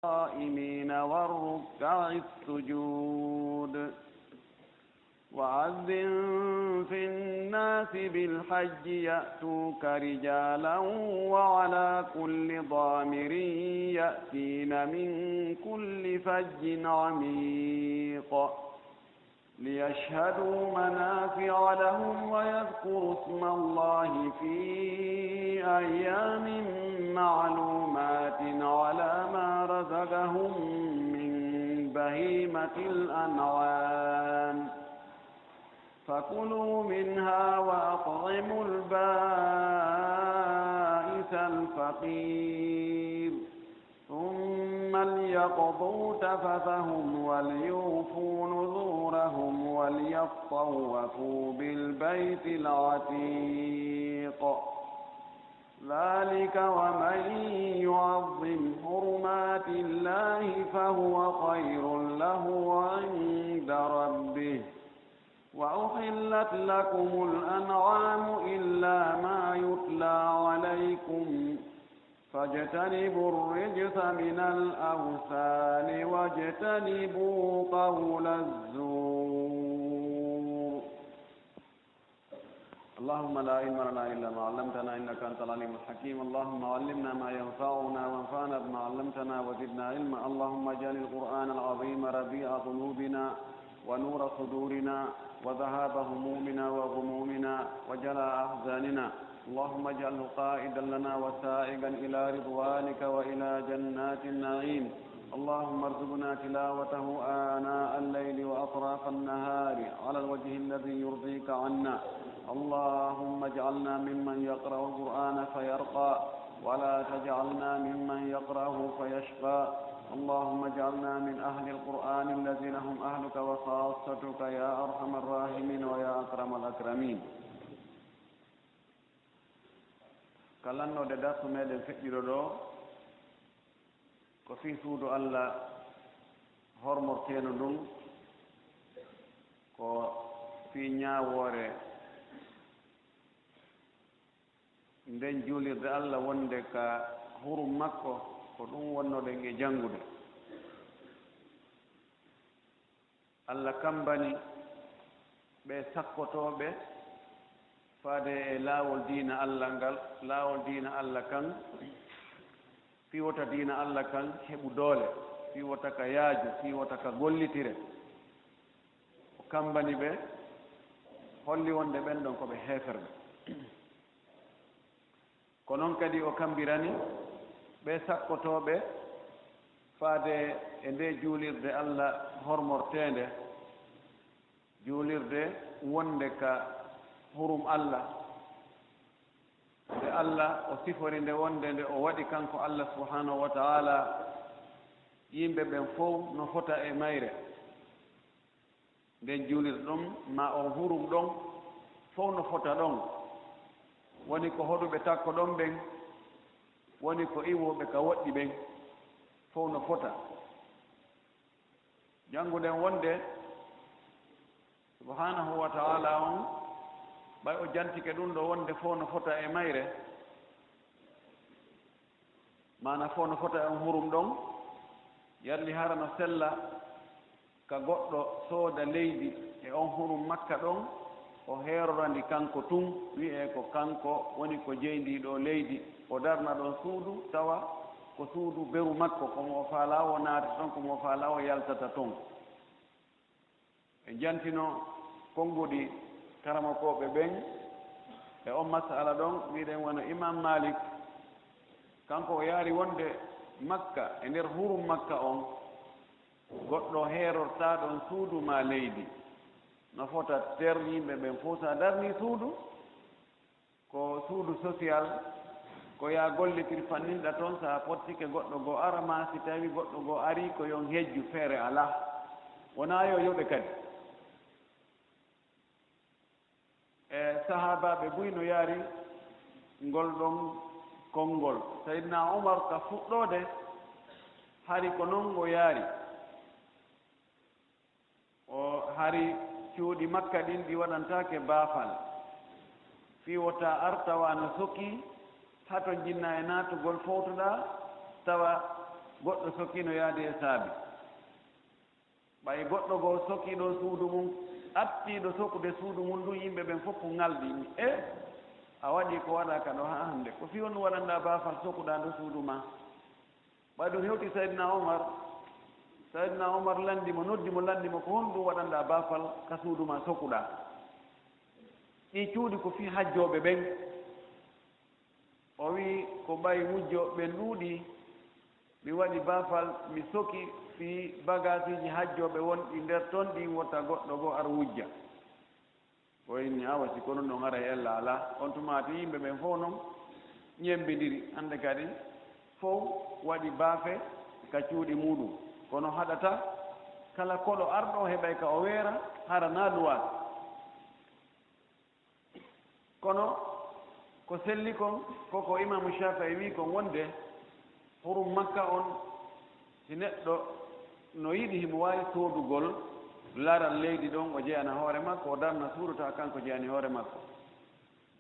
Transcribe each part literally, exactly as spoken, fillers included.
القائمين والركع السجود. وأذن في الناس بالحج يأتوك رجالا وعلى كل ضامر يأتين من كل فج عميق. ليشهدوا منافع لهم ويذكروا اسم الله في أيام معلومات على ما رزقهم من بهيمة الأنعام. فكلوا منها وأطعموا البائس الفقير. ثم ليقضوا تفثهم وليوفوا نذورهم وليطوفوا بالبيت العتيق. ذلك ومن يعظم حرمات الله فهو خير له عند ربه. وأحلت لكم الأنعام إلا ما يتلى عليكم فاجتنبوا الرجس من الأوثان واجتنبوا قول الزور. اللهم لا علم لنا إلا ما علمتنا إنك أنت العليم الحكيم. اللهم علمنا ما ينفعنا وانفعنا بما علمتنا وزدنا علما. اللهم اجعل القرآن العظيم ربيع قلوبنا ونور صدورنا وذهاب همومنا وغمومنا وجلاء أحزاننا. اللهم اجعله قائدا لنا وسائقا إلى رضوانك وإلى جنات النعيم. اللهم ارزقنا تلاوته آناء الليل وأطراف النهار على الوجه الذي يرضيك عنا. اللهم اجعلنا ممن يقرأ القرآن فيرقى، ولا تجعلنا ممن يقرأه فيشقى. اللهم اجعلنا من أهل القرآن الذين هم أهلك وخاصتك يا أرحم الراحمين ويا أكرم الأكرمين. Ka lannoode darsu meɗen feƴƴuɗo ɗo, ko fii suudu Allah hormorteenu ndun, ko fii ñaawoore nden juulirde Allah wonde ka hurum makko, ko ɗum wonnoɗen e janngude. Allah kammbani ɓe sakkotooɓe faade e laawol diina Allah ngal, laawol diina Allah kan, fii wota diina Allah kan heɓu doole, fii wota ka yaaju, fii wota ka gollitire. O kammbani ɓe, holli wonde ɓen ɗon ko ɓe heeferɓe. Ko non kadi o kammbirani ɓe sakkotooɓe faade e nde juulirde Allah hormorteende, juulirde wonde ka hurum Allah, nde Allah o sifori nde wonde nde o waɗi kanko Allah subhanahu wa ta'ala yimɓe ɓen fow no fota e mayre. Nden juulirɗe ɗon, maa on hurum ɗon, fow no fota ɗon. Woni ko hoɗuɓe takko ɗon ɓen, woni ko iwooɓe ka woɗɗi ɓen, fow no fota. Jannguɗen wonde, subhanahu wa ta'ala on, ɓay o jantike ɗum ɗo wonde fow no fota e mayre, maana fow no fota e on hurum ɗon, yalli hara no sella ka goɗɗo sooda leydi e on hurum Makka ɗon, o heerora ndi kanko tun, wi'ee ko kanko woni ko jeyi ndii ɗoo leydi, o darna ɗon suudu, tawa ko suudu beru makko, ko mo o faalaa o naatata ton, ko mo o faalaa o yaltata ton. Ɓe jantino konnguɗi karamokooɓe ɓen e on mas'ala ɗon, miɗen wano Imam Malik, kanko o yaari wonde Makka, e nder hurum Makka on, goɗɗo heerortaa ɗon suudu maa leydi. No fota ter yimɓe ɓen fow, so a darnii suudu, ko suudu social, ko yaa gollitir fanninɗa toon, so a fottike goɗɗo goo ara, maa si tawii goɗɗo goo arii, ko yo on hejju, feere alaa. Wonaa yo yoɓe kadi. E sahaabaaɓe buy no yaari ngol ɗon konngol. Sayyidina Umar ka fuɗɗoode, hari ko non o yaari. O hari cuuɗi Makka ɗin ɗi waɗantaake baafal. Fii wota ar tawa no sokii, haa to njinnaa e naatugol fowtoɗaa, tawa Goɗɗo sokiino yaade e saabi. Ɓay goɗɗo goo sokiiɗo suudu mum, artiiɗo sokude suudu mum ndun, yimɓe ɓen fof ŋalɗi. E, a waɗii ko waɗaaka ɗoo haa hannde. Ko fii honɗun waɗanɗaa baafal sokuɗaa ndu suudu maa? Ɓay ɗun hewti Sayyidina Umar. Sayyidina Umar lanndi mo, noddi mo, lanndi mo, "Ko honɗun waɗanɗaa baafal ka suudu maa sokuɗaa?" Ɗii cuuɗi ko fii hajjooɓe ɓen. O wi'i, "Ko ɓay wujjo ɓen ɗuuɗii, mi waɗi baafal, mi soki fii bagaasiiji hajjooɓe wonɗi nder ton ɗin, wota goɗɗo goo ar wujja." O inni, "Awa, si ko non ɗon, haray ella alaa." On tuma ti yimɓe ɓen fow non ñemmbindiri. Hannde kadi fow waɗi baafe ka cuuɗi muuɗum. Kono haɗataa kala koɗo arɗo heɓay ka o weera, hara naa luwaas. Kono ko selli kon, ko ko Imaamu Shaafi'i wi'i kon wonde, hurum Makka on, si neɗɗo no yiɗi, himo waawi soodugol laral leydi ɗon, o jeyana hoore makko, o darna suudu, tawa kanko jeyani hoore makko.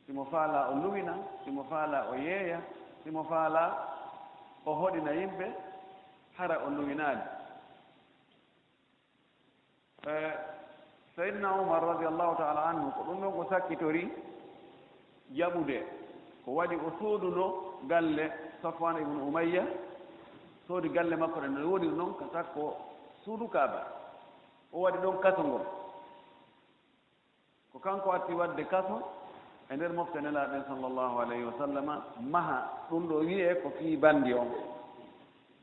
Si mo faalaa o luwina, si mo faalaa o yeeya, si mo faalaa o hoɗina yimɓe, hara o luwinaali. Eh, Sayyidina Umar radiyallahu ta'ala anhu, ko ɗum ɗon ko sakkitori jaɓude. Ko waɗi o sooduno galle Safwan ibn Umayya, soodi galle makko ɗen no woni non ka takko suudu Kaaba. O waɗi ɗon kaso ngon. Ko kanko atti waɗde kaso e nder mofte Nelaaɗo ɓen sallallahu alayhi wa sallama, maha ɗum ɗo wiyee ko fii bandi on.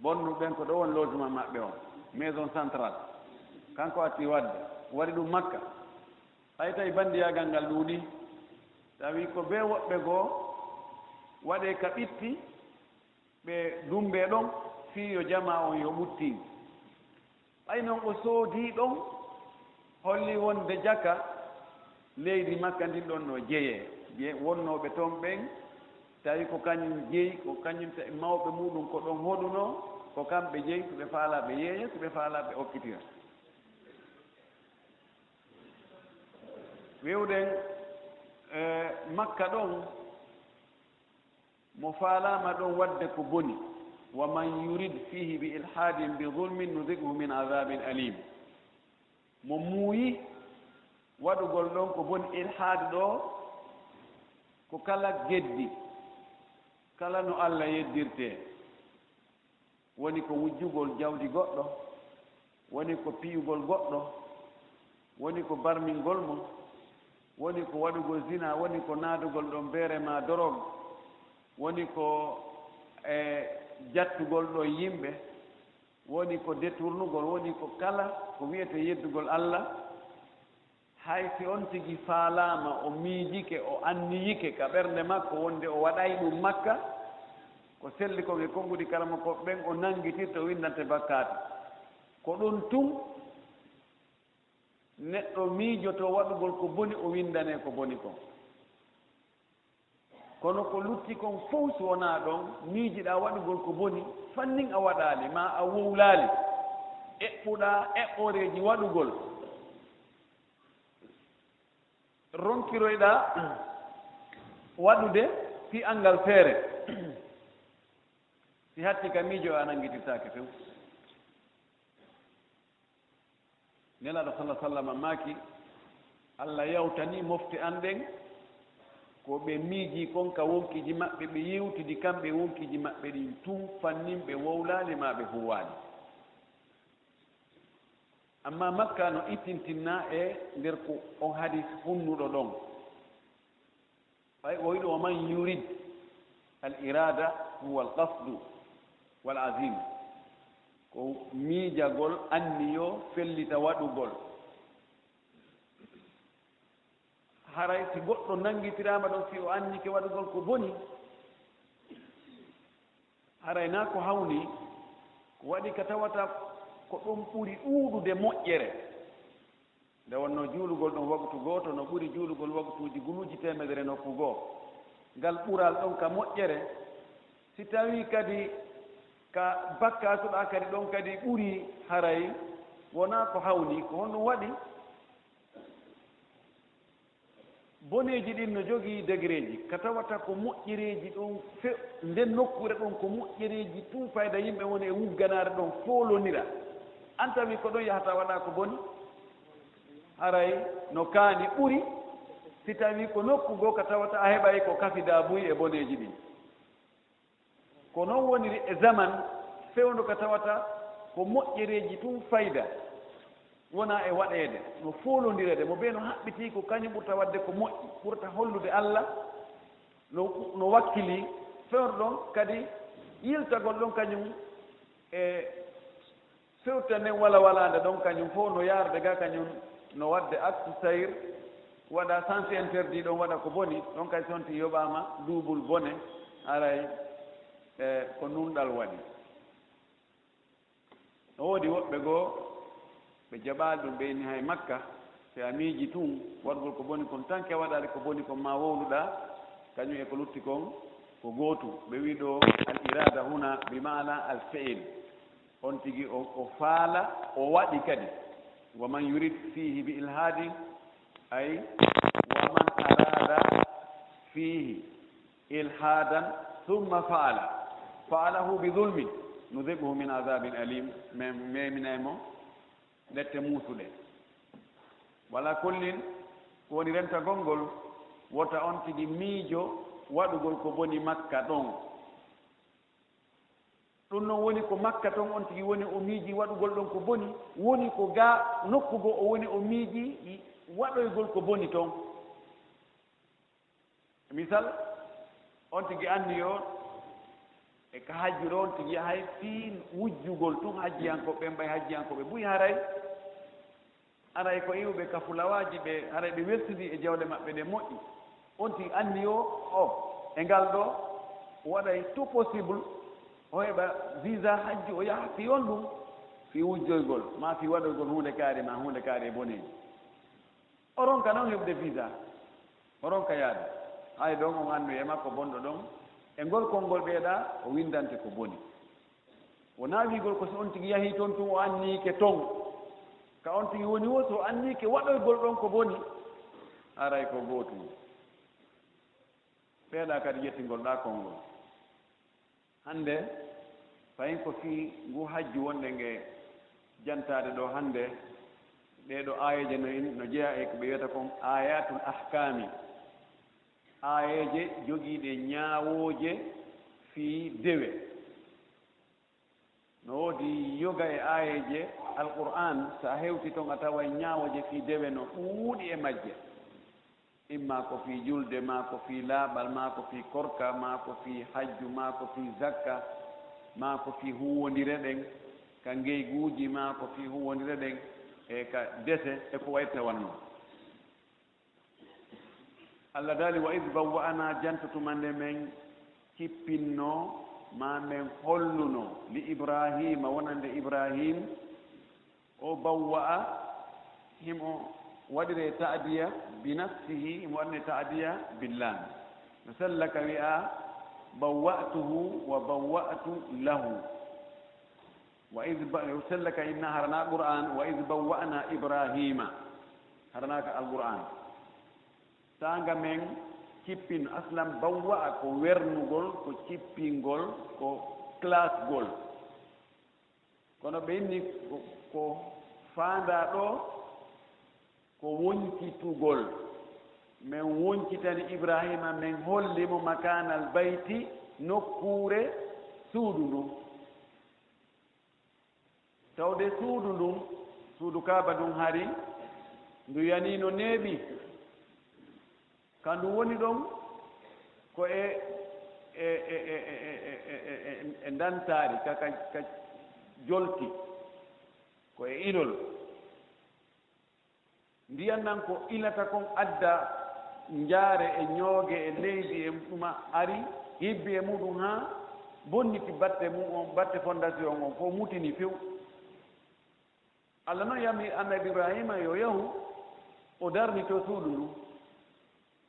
Bonnu ɓen ko ɗo woni logement maɓɓe on, maison centrale. Kanko atti waɗde, waɗi ɗum Makka. Ɓay tawi bandiyaagal ngal ɗuuɗi, tawi ko bee woɓɓe goo waɗee ka ɓitti, ɓe dummbee ɗon fii yo jamaa on yo ɓuttin. Ɓay non o soodii ɗon, holli wonde jaka leydi Makka ndin ɗon no jeyee. Je-, wonnooɓe ton ɓen, tawi ko kañum jeyi, ko kañum ta-, mawɓe muuɗum ko ɗon hoɗunoo, ko kamɓe jeyi, si ɓe faalaa ɓe yeeya, si ɓe faalaa ɓe okkitira. Wi'uɗen, eh, Makka ɗon, mo faalaama ɗon waɗde ko boni, "Wa man yurid fiihi bi ilhaadin bi zulmin nudhiqhu min adhaabin aliim." Mo muuyi waɗugol ɗon ko boni, ilhaad ɗo ko kala geddi, kala no Alla yeddirtee. Woni ko wujjugol jawdi goɗɗo, woni ko piyugol goɗɗo, woni ko barmingol mo, woni ko waɗugol zina, woni ko naadugol ɗon beere maa dorog, woni ko, e, jattugol ɗon yimɓe, woni ko detournugol, woni ko kala ko wiyetee yeddugol Alla. Hay si on tigi faalaama, o miijike, o anniyike ka ɓernde makko wonde o waɗay ɗum Makka, ko selli kon e konguɗi karamokooɓe ɓen o nanngitirta, o winndante bakkaatu. Ko ɗum tun neɗɗo miijotoo waɗugol ko boni, o winndanee ko boni kon. Kono ko lutti kon fow, si wonaa ɗon, miijiɗaa waɗugol ko boni, fannin a waɗaali, maa a wowlaali, eɓɓuɗaa eɓɓooreeji waɗugol, ronkiroyɗaa waɗude fii anngal feere, si hatti ka miijo a nanngitirtaake few. Nelaaɗo salla sallama maaki, Alla yawtanii mofte an ɗen ko ɓe miijii kon ka wonkiiji maɓɓe, ɓe yewtidi kamɓe e wonkiiji maɓɓe ɗin tun, fannin ɓe wowlaali maa ɓe huuwaali. Ammaa Makka no ittintinnaa e nder ko on hadiis hunnuɗo ɗon. Ɓay o wi'i ɗo, "Wa man yurid", al iraada huwa al qasdu wal azima, ko miijagol, anniyo, fellita waɗugol. Haray si goɗɗo nanngitiraama ɗon fii o anniyike waɗugol ko boni, haray naa ko hawni, ko waɗi ka tawata ko ɗon ɓuri ɗuuɗude moƴƴere. Nde wonnoo juulugol ɗon waqtu gooto no ɓuri juulugol waqtuuji guluuji teemedere nokku goo. Ngal ɓural ɗon ka moƴƴere, si tawii kadi ka bakkaatuɗaa kadi ɗon kadi ɓuri, haray wonaa ko hawni. Ko honɗum waɗi? Boneeji ɗin no jogii degereeji, ka tawata ko moƴƴereeji ɗon fe-, nden nokkuure ɗon ko moƴƴereeji tun fayda yimɓe woni e wugganaare ɗon foolondira. An tawi ko ɗon yahata waɗa ko boni? Haray no kaani ɓuri si tawi ko nokku goo ka tawata a heɓay ko kafidaa buy e boneeji ɗin. Ko non woniri e zaman fewndo ka tawata ko moƴƴereeji tun fayda wona e waɗeede, no foolondirede, mo bee no haɓɓitii ko kañum ɓurta waɗde ko moƴƴi, ɓurta hollude Alla no, no wakkilii. Fewndo ɗon kadi yiltagol ɗon kañum e fewta nden walawalaande ɗon, kañum fof no yaarde ga, kañum no waɗde aksu sayr, waɗa sens interdit ɗon, waɗa ko boni ɗon, kay sonti yoɓaama duubul bone, haray, e, ko nunɗal waɗi. No woodi woɓɓe goo, ɓe jaɓaali ɗum, ɓe inni hay Makka, si a miiji tun, waɗugol ko boni kon tan, ke waɗaali ko boni kon, ma wowluɗaa, kañum e ko lutti kon, ko gootum. Ɓe wi'i ɗo, al irada huna bi maana al fi'il. On tigi o, o faala, o waɗi kadi. Wa man yurid fihi bi ilhadin, ay, wa man arada fihi ilhadan thumma fa'ala, fa'alahu bi zulmin, nudhiquhu min adhabin alim, men meminay mo lette muusuɗe. Wala kullin, ko woni rentagol ngol, wota on tigi miijo waɗugol ko boni Makka ɗon. Ɗum non woni ko Makka ton on tigi woni o miiji waɗugol ɗon ko boni, woni ko ga nokku goo o woni o miiji waɗoygol ko boni ton. Misal, on tigi anniyo e ka hajju ɗo, on tigi yahay fii wujjugol tun hajjiyankooɓe ɓen, ɓay hajjiyankooɓe buy haray, haray ko iwɓe ka fulawaaji ɓe, haray ɓe weltidi e jawle maɓɓe ɗe moƴƴi. On tigi anniyo o e ngal ɗo, o waɗay tout possible, o heɓa visa hajju, o yaha fii on ɗum, fii wujjoygol, maa fii waɗoygol huunde kaari, maa huunde kaari e boneeji. O ronka non heɓde visa, o ronka yaade. Hay ɗon on annu e makko bonɗo ɗon, e ngol konngol ɓeeɗa, o winndante ko boni. Wonaa wi'ugol ko si on tigi yahii ton tun o anniike ton. Ka on tigi woni wo, so o anniike waɗoygol ɗon ko boni, haray ko gootum. Ɓeeɗa kadi ƴettingol ɗaa konngol. Hannde, fayin ko fii ngu hajju wonde nge jantaade ɗo hannde, ɗee ɗoo aayeeje no in-, no jeyaa e ko ɓe wiyata kon aayatul ahkaami. Aayeeje jogiiɗe ñaawooje fii dewe. No woodi yoga e aayeeje Alqur'aan, so a hewtii ton a taway ñaawooje fii dewe no ɗuuɗi e majje. Imma ko fii julde, maa ko fii laaɓal, maa ko fii korka, maa ko fii hajju, maa ko fii zakka, maa ko fii huuwondire ɗen ka ngeyguuji, maa ko fii huuwondire ɗen e ka dese e ko wayi tawannoo. Allah daali, "Wa iz bawwa'naa," janto tuma nde men cippinnoo, maa men hollunoo, "li Ibraahiima," wonande Ibraahiim, o bawwa'a, himo waɗiree ta'diya bi nafsihi, himo waɗiree ta'diya bil laam. No sella ka wi'a, "Bawwa'tuhu wa bawwa'tu lahu." Wa iz ba-, sella ka inna harana Qur'aan, "Wa iz bawwa'naa Ibraahiima." Harana ka Alqur'aan. Saanga men cippin, aslan bawwa'a ko wernugol, ko cippingol, ko klasgol. Kono ɓe inni ko, ko faandaa ɗoo, ko woncitugol. Men woncitani Ibraahiima, men holli mo makaanal bayti, nokkuure suudu ndun. Tawde suudu ndun, suudu Kaaba ndun hari, ndu yanii no neeɓi. Ka ndu woni ɗon, ko e, e, e ndantaari, ka, ka, ka jolti, ko e ilol. Ndiyan nan ko ilata kon adda njaare e ñooge e leydi e ɗuma ari, hibbi e muɗum haa bonniti batte mu'un, batte fondation on fow mutini few. Allah non yamiri Annabi Ibraahiima yo yahu, o darnitoo suudu ndun.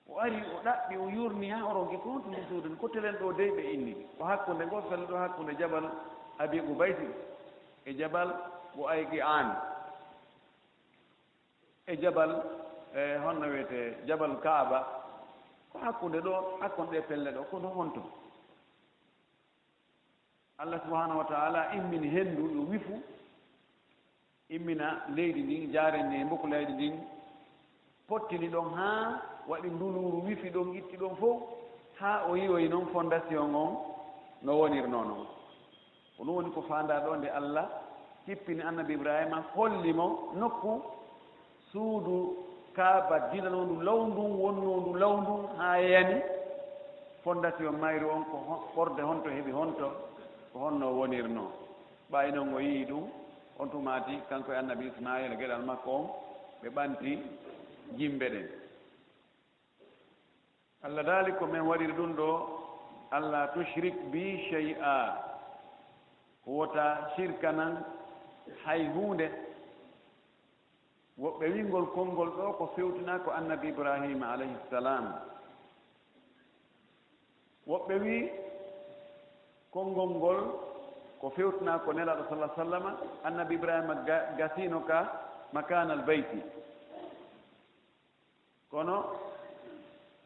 O ari, o ɗaɓɓi, o yurni haa o ronki ko honto ndun suudu ndun, ko telen ɗoo dey ɓe inni. Ko hakkunde ngoo felle ɗoo, hakkunde Jabal Abi Qubaysi e Jabal Bu'ayqi'aan e Jabal E honno wiyetee Jabal Kaaba? Ko hakkunde ɗo, hakkunde ɗee pelle ɗo, kono honto? Allah subhanahu wa ta'ala immini henndu, yo wifu, immina leydi ndin, jaareni e mboku leydi ndin, pottini ɗon haa waɗi nduluuru, wifi ɗon, itti ɗon fof, haa o yi'oyi noon fondation on no wonirnoo noon. Ko ɗum woni ko faandaa ɗo, nde Allah hippini Annabi Ibrahima, holli mo nokku suudu Kaaba dilanoondu law ndun, wonnoondu law ndun, haa yani fondation mayru on, ko ho-, ɓorde honto heɓi, honto, ko honno wonirnoo. Ɓay noon o yi'i ɗum, on tumaati kanko e Annabi Ismaayila, geɗal makko on, ɓe ɓanti jimɓe ɗen. Allah daali ko men waɗiri ɗum ɗo, "Alla tushrik bi shay'a", wota shirkanan hay huunde. Woɓɓe wi'i ngol konngol ɗo ko fewtinaa ko Annabi Ibrahima alayhi salam. Woɓɓe wi'i konngol ngol ko fewtinaa ko Nelaaɗo sallallahu alaihi wasallam, Annabi Ibrahima ga-, gasino ka makanal bayti. Kono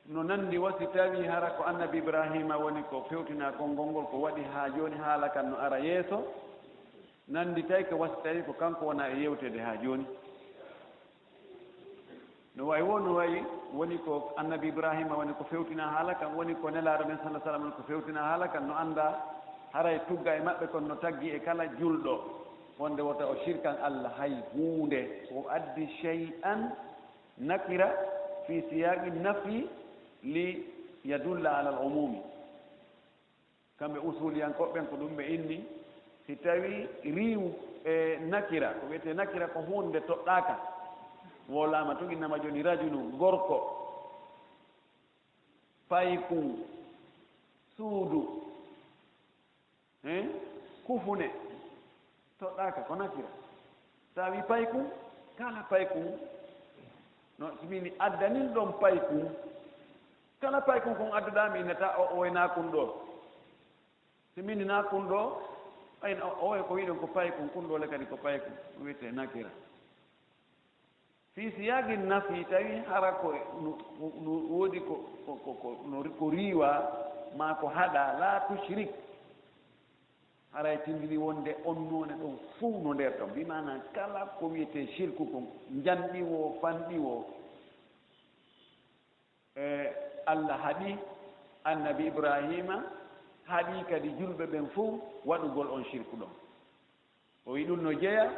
no nandi wa si tawi hara ko Annabi Ibrahima woni ko fewtinaa konngol ngol, ko waɗi haa jooni, haala kan no ara yeeso, nanditay ko wa si tawi ko kanko wona e yewtede haa jooni. No wayi wo, no wayi woni ko Annabi Ibrahima woni ko fewtinaa haala kan, woni ko Nelaaɗo men sallallahu alaihi wasallam woni ko fewtinaa haala kan, no anndaa haray tugga e maɓɓe kon no taggi e kala julɗo, wonde wota o shirkan Allah hay huunde. O addi shay'an nakira fi siyaqi nafi li yadulla ala al-umumi. Kamɓe usuliyankooɓe ɓen ko ɗum ɓe inni, si tawi riiw e nakira, ko wiyetee nakira ko huunde toɗɗaaka, wolaama tun, innama jooni rajulu, gorko, paykun, suudu, hein, kufune, toɗɗaaka ko nakira. Sa wi paykun, kala paykun, no, si min addanin ɗon paykun, kala paykun kon adduɗaa, mi innata o, o wayna kun ɗo. Si min na kun ɗo, ɓay o, o ko wiɗon ko paykun, kun ɗo le kadi ko paykun, ɗum wiyetee nakira. Fii siyaaqi nafi, tawi hara ko no, no, no woodi ko, ko, ko, ko, no, ko riiwa, maa ko haɗa, laa tushrik. Haray tindini wonde on noone ɗon fow no nder ɗon. Bi maana kala ko wiyetee shirku kon, njanɗi wo, fanɗi wo, e, Allah haɗi Annabi Ibraahiima, haɗi kadi julɓe ɓen fow waɗugol on shirku ɗon. O wi'i ɗum no jeya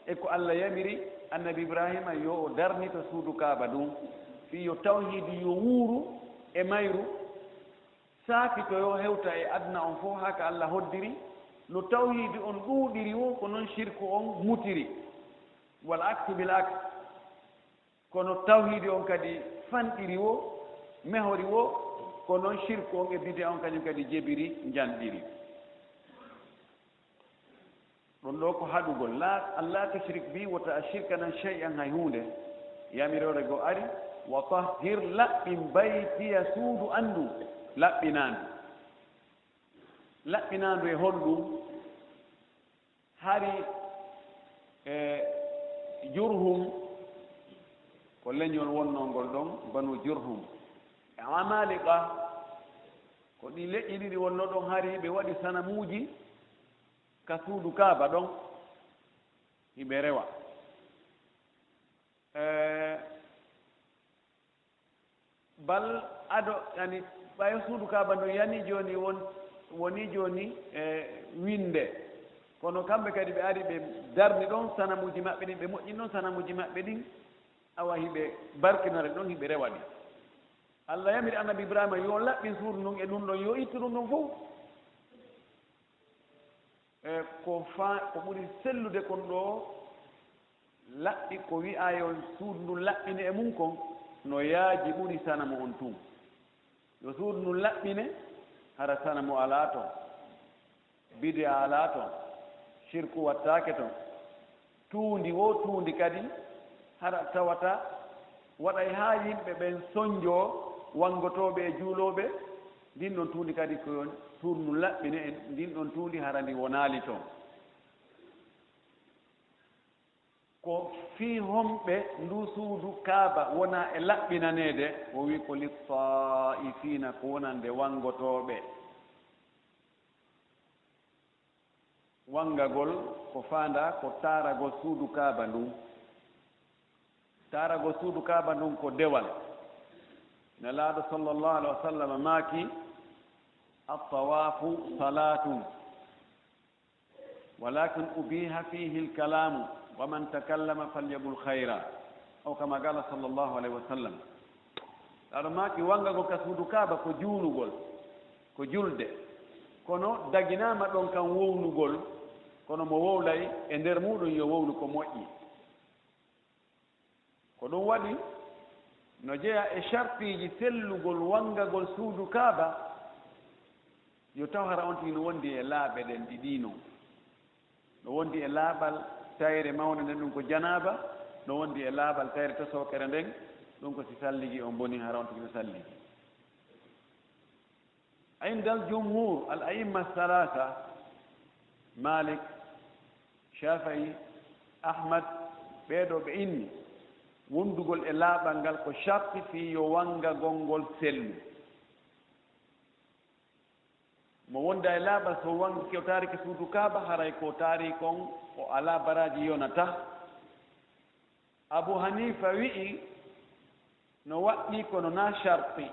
e ko Allah yamiri Annabi Ibraahiima yo o darnito suudu Kaaba ndun, fii yo tawhiidu yo wuuru e mayru, saakitoyo hewta e aduna on fow, haa ka Allah hoddiri. No tawhiidu on ɗuuɗiri wo, ko non shirku on mutiri. Wal aksu bil aks. Kono tawhiidi on kadi fanɗiri wo, mehori wo, ko non shirku on e bid'a on kañum kadi jebiri, njanɗiri. Ɗon ɗo ko haɗugol. La, "Alla tushrik bi", wota a shirkanan shay'an hay huunde. Yamiroore goo ari, "Wa tahhir", laɓɓin, "baytiya", suudu an ndun, laɓɓinaa ndu. Laɓɓinaa ndu e honɗum? Hari e Jurhum, ko leñol wonnoo ngol ɗon, Banu Jurhum. E Amaliqa, ko ɗi leƴƴi ɗiɗi wonnoo ɗon, hari ɓe waɗi sanamuuji ka suudu Kaaba ɗon, hiɓe rewa. E, Bal ado, yani, ɓay suudu Kaaba ndu yani jooni won, woni jooni e winnde. Kono kamɓe kadi ɓe ari ɓe darni ɗon sanamuuji maɓɓe ɗin, ɓe moƴƴini ɗon sanamuuji maɓɓe ɗin, awa hiɓe barkinore ɗon, hiɓe rewa ɗi. Allah yamiri Annabi Ibrahima yo laɓɓin suudu ndun e ɗun ɗon, yo ittu ɗun ɗon fow. E ko fa-, ko ɓuri sellude kon ɗo, laɓɓi ko wi'aa yo suudu ndun laɓɓine e mun kon, no yaaji ɓuri sanamu on tun. Yo suudu ndun laɓɓine, hara sanamu alaa ton, bid'a alaa ton, shirku wattaake ton. Tuundi wo tuundi kadi, hara tawata waɗay haa yimɓe ɓen sonjoo, wanngotooɓe e juulooɓe, ndin ɗon tuundi kadi ko yo suudu ndun laɓɓine, e ndin ɗon tuundi hara ndi wonaali ton. Ko Ko fii homɓe ndu suudu Kaaba wona e laɓɓinaneede? O wi ko lit-taa'ifiina, ko wonande wanngotooɓe. Wanngagol ko faandaa ko taaragol suudu Kaaba ndun. Taaragol suudu Kaaba ndun ko dewal. Nelaaɗo sallallahu alaihi wa sallam maaki, "At-tawaafu salaatun, walakin ubiha fihi al-kalaamu, wa man takallama falyaqul khayra." Aw kama qala sallallahu alaihi wa sallam. Aɗo maaki wanngagol ka suudu Kaaba ko juulugol, ko julde. Kono daginaama ɗon kan wownugol, kono mo wowlay e nder muɗum yo wowlu ko moƴƴi. Ko ɗum waɗi no jeyaa e shartiiji sellugol wanngagol suudu Kaaba, yo taw hara on tigi no wondi e laaɓe ɗen ɗiɗi non. No wondi e laaɓal tayre mawnde nden, ɗum ko janaaba, no wondi e laaɓal tayre tosookere nden, ɗum ko si salligi on boni, hara on tigi no salligi. Indal jumhur, al a'imma salasa, Malik, Shafi'i, Ahmad, ɓee ɗoo ɓe inni, wondugol e laaɓal ngal ko sharti fii yo wanngagol ngol sellu. Mo wonda e laaɓal, so wanngike o taarike suudu Kaaba, haray ko taari kon o alaa baraaji yonata. Abu Hanifa wi'i no waɗɗii kono naa sharti.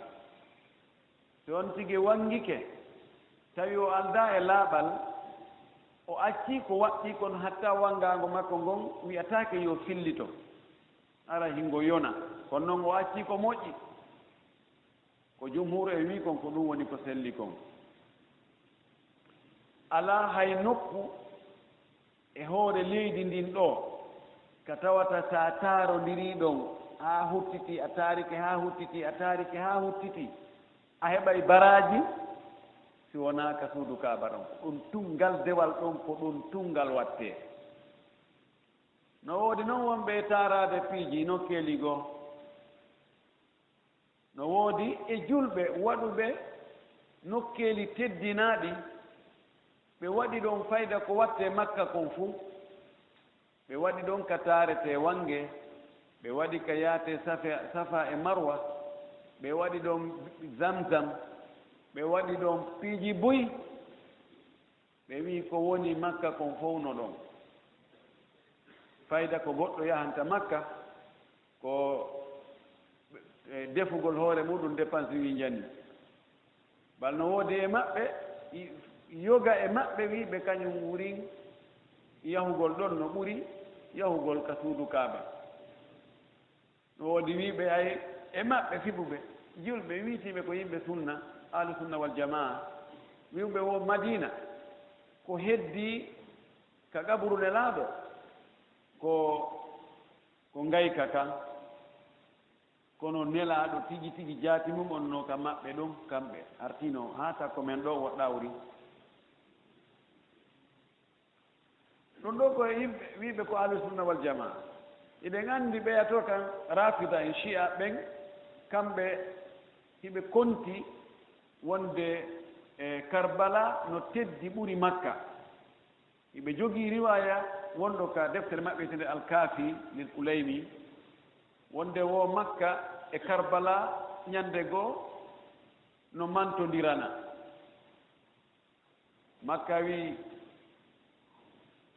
Si on tigi wanngike, tawi o aldaa e laaɓal, o accii ko waɗɗii kon hatta wanngaango makko ngon wi'ataake yo fillito. Hara hingo yona, kono non o accii ko moƴƴi. Ko jumhur e wi'i kon, ko ɗum woni ko selli kon. Alaa hay nokku e hoore leydi ndin ɗoo ka tawata sa taarondirii ɗon haa huttiti, a taarike haa huttiti, a taarike haa huttiti, a heɓay baraaji si wonaa ka suudu Kaaba ɗon. Ko ɗum tun, ngal dewal ɗon, ko ɗum tun ngal wattee. No woodi non wonɓe e taaraade piiji nokkeeli goo. No woodi e julɓe waɗuɓe nokkeeli teddinaaɗi, ɓe waɗi ɗon fayda ko wattee Makka kon fuu. Ɓe waɗi ɗon ka taaretee wannge, ɓe waɗi ka yaatee Safa, Safa e Marwa, ɓe waɗi ɗon Zamzam, ɓe waɗi ɗon piiji buy. Ɓe wi'i ko woni Makka kon fow no ɗon. Fayda ko goɗɗo yahanta Makka, ko, eh, defugol hoore muɗum dépense wi njani. Bal no woodi e maɓɓe, i-, yoga e maɓɓe wi'ɓe kañum wurin yahugol ɗon no ɓuri yahugol ka suudu Kaaba. No woodi wi'ɓe ay e maɓɓe fiɓuɓe, julɓe wi'itiiɓe ko yimɓe sunna, ahlu sunna wal jamaa, wi'uɓe wo Madina, ko heddii ka qaburu Nelaaɗo, ko, ko ngayka kan. Kono Nelaaɗo tigi tigi jaati mum on no ka maɓɓe ɗon, kamɓe artino haa takko men ɗo woɗɗawri. Ɗum ɗo ko e yimɓe wi'ɓe ko ahlu sunna wal jamaa. Hiɗen anndi ɓeya to kan Rafida en Shi'a ɓen, kamɓe hiɓe konti wonde e Karbala no teddi ɓuri Makka. Hiɓe jogii riwaaya wonɗo ka deftere maɓɓe wiyetende Al-Kaafi lil Kulayni, wonde wo Makka e Karbala ñande goo no mantondirana. Makka wi'i,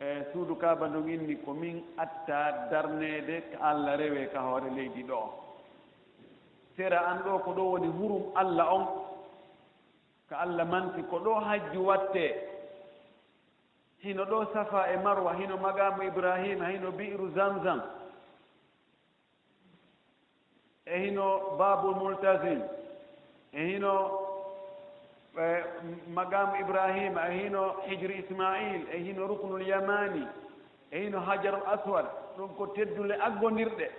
e suudu Kaaba ndun inni, ko min attaa darneede ka Alla rewee ka hoore leydi ɗoo. Sera an ɗoo ko ɗoo woni hurum Alla on, ka Alla manti ko ɗoo hajju wattee. Hino ɗoo Safa e Marwa, hino Maqaamu Ibraahiima, hino Bi'ru Zamzam. E hino Baabul Multazim, e hino, e, Maqaamu Ibraahiima, e hino Hijru Ismaa'iil, e hino Ruknul Yamaani, e hino Hajarul Aswad. Ɗum ko teddule aggondirɗe.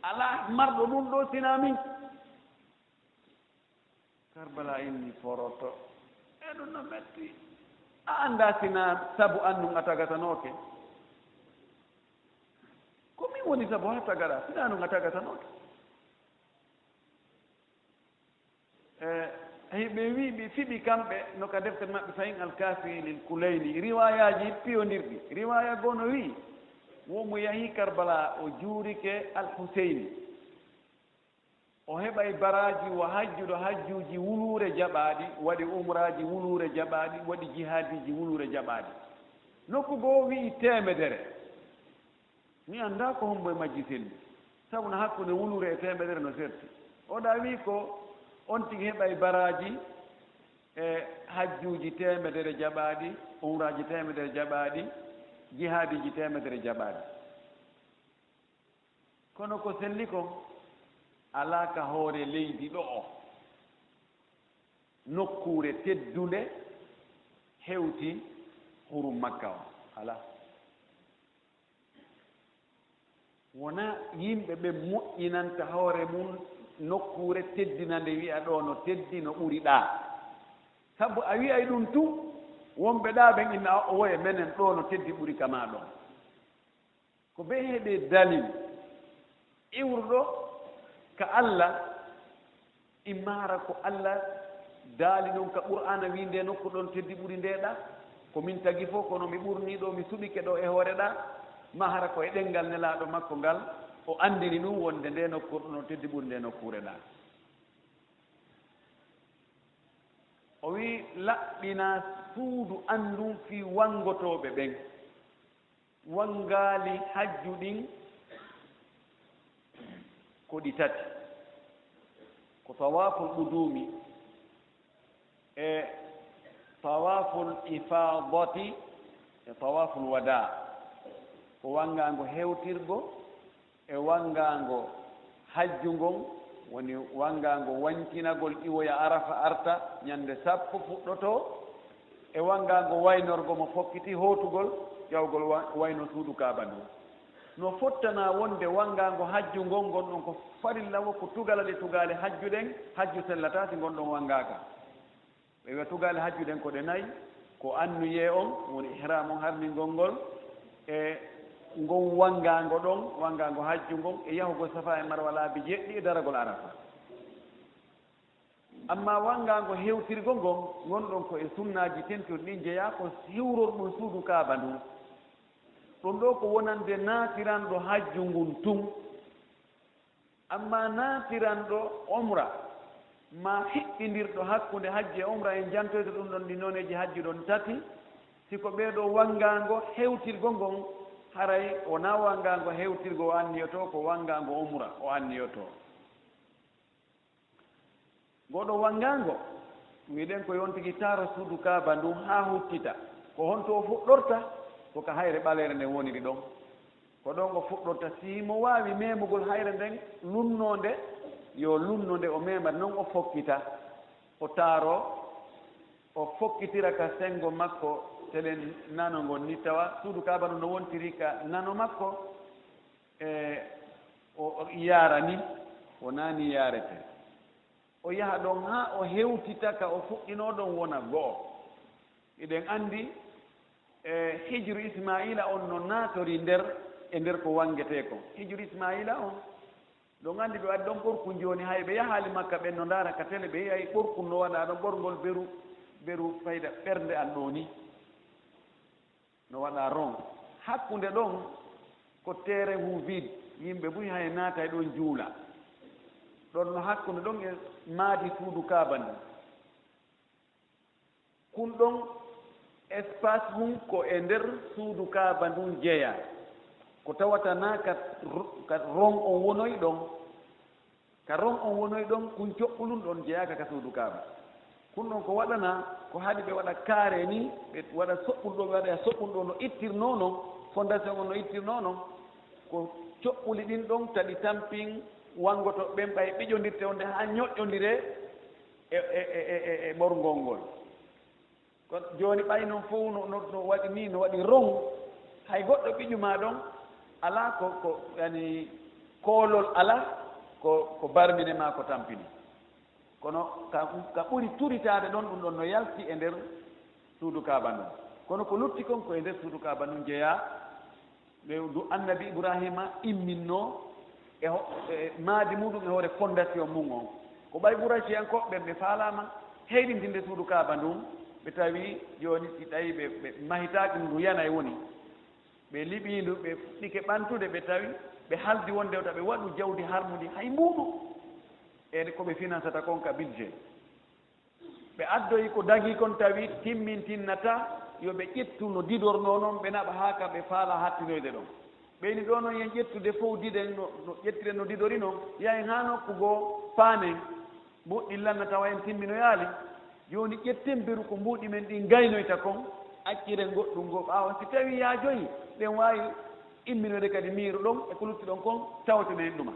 Alaa marɗo ɗum ɗoo sinaa min. Karbala inni foroto. E ɗum no metti. A anndaa sinaa sabu an ɗum a tagatanooke. Ko min woni sabu haa tagaɗaa, sinaa ɗum a tagatanooke. E, hiɓe wi'i, ɓe fiɓi kamɓe, no ka deftere maɓɓe Fahin Al-Kaafi lil Kulayni, riwaayaaji piyondirɗi. Riwaaya goo no wi'i, Wo mo yahi Karbala, o juurike Al-Huseyni. O heɓay baraaji wa hajjuɗo hajjuuji wuluure jaɓaaɗi, waɗi umraaji wuluure jaɓaaɗi, waɗi jihaadiiji wuluure jaɓaaɗi. Nokku goo wi'i teemedere. Mi anndaa ko hombo e majji selli. Sabu no hakkunde wuluure e teemedere no serti. Oɗa wi'i ko on tigi heɓay baraaji e hajjuuji teemedere jaɓaaɗi, umraaji teemedere jaɓaaɗi, jihaadiiji teemedere jaɓaaɗi. Kono ko selli kon, alaa ka hoore leydi ɗo'o nokkuure teddunde hewti hurum Makka on. Alaa. Wonaa yimɓe ɓe moƴƴinanta hoore mum nokkuure teddinande, wi'a ɗoo no teddi, no ɓuri ɗaa. Sabu a wi'ay ɗum tun, wonɓe ɗaa ɓen inna, "O, woye menen ɗoo no teddi ɓuri ka maa ɗon." Ko bee heɓe dalil iwruɗo ka Alla, imma hara ko Alla daali ɗum ka Qur'aana, wi'i ndee nokku ɗon teddi ɓuri ndee ɗaa, ko min tagi fof, kono mi ɓurnii ɗoo, mi suɓike ɗoo e hoore ɗaa, maa hara ko e ɗemngal Nelaaɗo makko ngal, o anndini ɗum wonde ndee nokku ɗon no teddi ɓuri ndee nokkuure ɗaa. O wi'i, laɓɓinaa suudu an ndun fii wanngotooɓe ɓen. Wanngaali hajju ɗin ko ɗi tati. Ko tawaaful quduumi e tawaaful ifaadati e tawaaful wadaa. Ko wanngaango hewtirgo e wanngaango hajju ngon, woni wanngaango wancinagol iwoya Arafa arta ñannde sappo fuɗɗotoo, e wanngaango waynorgo mo fokkiti hootugol, ƴawgol wa-, wayno suudu Kaaba ndun. No fottanaa wonde wanngaango hajju ngon, ngon ɗon ko farilla wo, ko tugalale tugaale hajju ɗen, hajju sellataa si ngon ɗon wanngaaka. Ɓe wi'a tugaale hajju ɗen ko ɗe nay, ko anniyee on, woni ihraam on harmingol ngol, e ngon wanngaango ɗon, wanngaango hajju ngon, e yahugol Safaa e Marwa laabi jeɗɗi e daragol Arafa. Ammaa wanngaango hewtirgo ngon, ngon ɗon ko e sunnaaji tentuɗi ɗin jeyaa, ko hiwrorɗum suudu Kaaba ndun. Ɗum ɗoo ko wonande naatiranɗo hajju ngun tun. Ammaa naatiranɗo umra, maa hiɓɓindirɗo hakkunde hajju e umra, en jantoyto ɗum ɗon, ɗi nooneeji hajju ɗon tati, si ko ɓee ɗoo wanngaango hewtirgo ngon, haray wonaa wanngaango hewtirgo o anniyotoo, ko wanngaango umra o anniyotoo. Ngoo ɗoo wanngaango, wi'ɗen ko yo on tigi taaro suudu Kaaba ndun haa huccita. Ko honto o fuɗɗorta? Ko ka hayre ɓaleere nden woniri ɗon. Ko ɗon o fuɗɗorta. Si himo waawi memugol hayre nden, lunnoonde, yo lunno nde o mema, non o fokkita. O taaroo, o fokkitira ka senngo makko telen nano ngon ni, tawa suudu Kaaba ndun no wontiri ka nano makko. E o, o yaara ni, wonaa ni yaaretee. O yaha ɗon haa o hewtita ka o fuɗɗinoo ɗon wona go'o. Hiɗen anndi, e, hijru Ismaa'iila on no naatori nder, e nder ko wanngetee kon. Hijru Ismaa'iila on, ɗon anndi ɓe waɗi ɗon ɓorkun jooni, hay ɓe yahaali Makka, ɓen no ndaara ka tele, ɓe yi'ay ɓorkun no waɗaa ɗon, ɓorngol beru, beru fayda ɓernde an ɗoo ni. No waɗaa rond. Hakkunde ɗon ko terrain wu vide, yimɓe buy hay naatay ɗon juula. Ɗon no hakkunde ɗon e maadi suudu Kaaba ndun. Kun ɗon espace hun ko e nder suudu Kaaba ndun jeyaa. Ko tawata naa ka ro-, ka rond on wonoy ɗon. Ka rond on wonoy ɗon, kun coɓɓulun ɗon jeyaaka ka suudu Kaaba. Kun ɗon ko waɗanaa, ko haɗi ɓe waɗa carré ni, ɓe waɗa soɓɓun ɗo, ɓe waɗa soɓɓun ɗo no ittirnoo non, fondation on no ittirnoo non. Ko coɓɓuli ɗin ɗon taɗi tampin wanngoto ɓen ɓay ɓiƴondirte wonde haa ñoƴƴondiree e, e, e, e, e ɓorngol ngol. Kono jooni ɓay non fof no, no, no waɗi ni, no waɗi rond. Hay goɗɗo ɓiƴu ma ɗon alaa ko, ko, yani, koolol alaa, ko, ko barmine maa ko tampini. Kono ka, ka ɓuri turitaade ɗon, ɗum ɗon no yalti e nder suudu Kaaba ndun. Kono ko lutti kon ko e nder suudu Kaaba ndun jeyaa. Ɓe du Annabi Ibraahiima imminnoo e ho-, e maadi muuɗum e hoore fondation mum on. Ko ɓay Quraysiyankooɓe ɓen ɓe faalaama heyɗintinde suudu Kaaba ndun, ɓe tawi jooni si tawi ɓe, ɓe mahitaaki ndu yanay woni. Ɓe liɓiindu, ɓe fuɗɗike ɓantude, ɓe tawi ɓe haldi wonde wota ɓe waɗu jawdi harmundi hay mbuuɗu. E ko ɓe finansata kon ka budget. Ɓe addoyi ko dagii kon tawi timmintinnataa, yo ɓe ƴettu no didornoo non, ɓe naɓa haa ka ɓe faalaa hattinoyde ɗon. Ɓeyni ɗoo non yen ƴettude fow diden no, no ƴettiren no didori non, yahen haa nokku goo paanen, mbuuɗi lanna tawa en timminoyaali. Jooni ƴetten beru ko mbuuɗi men ɗin gaynoyta kon, acciren goɗɗun goo ɓaawo. Si tawii yaajoyi, ɗen waawi imminoyde kadi miiru ɗon e ko lutti ɗon kon, tawtenen ɗuma.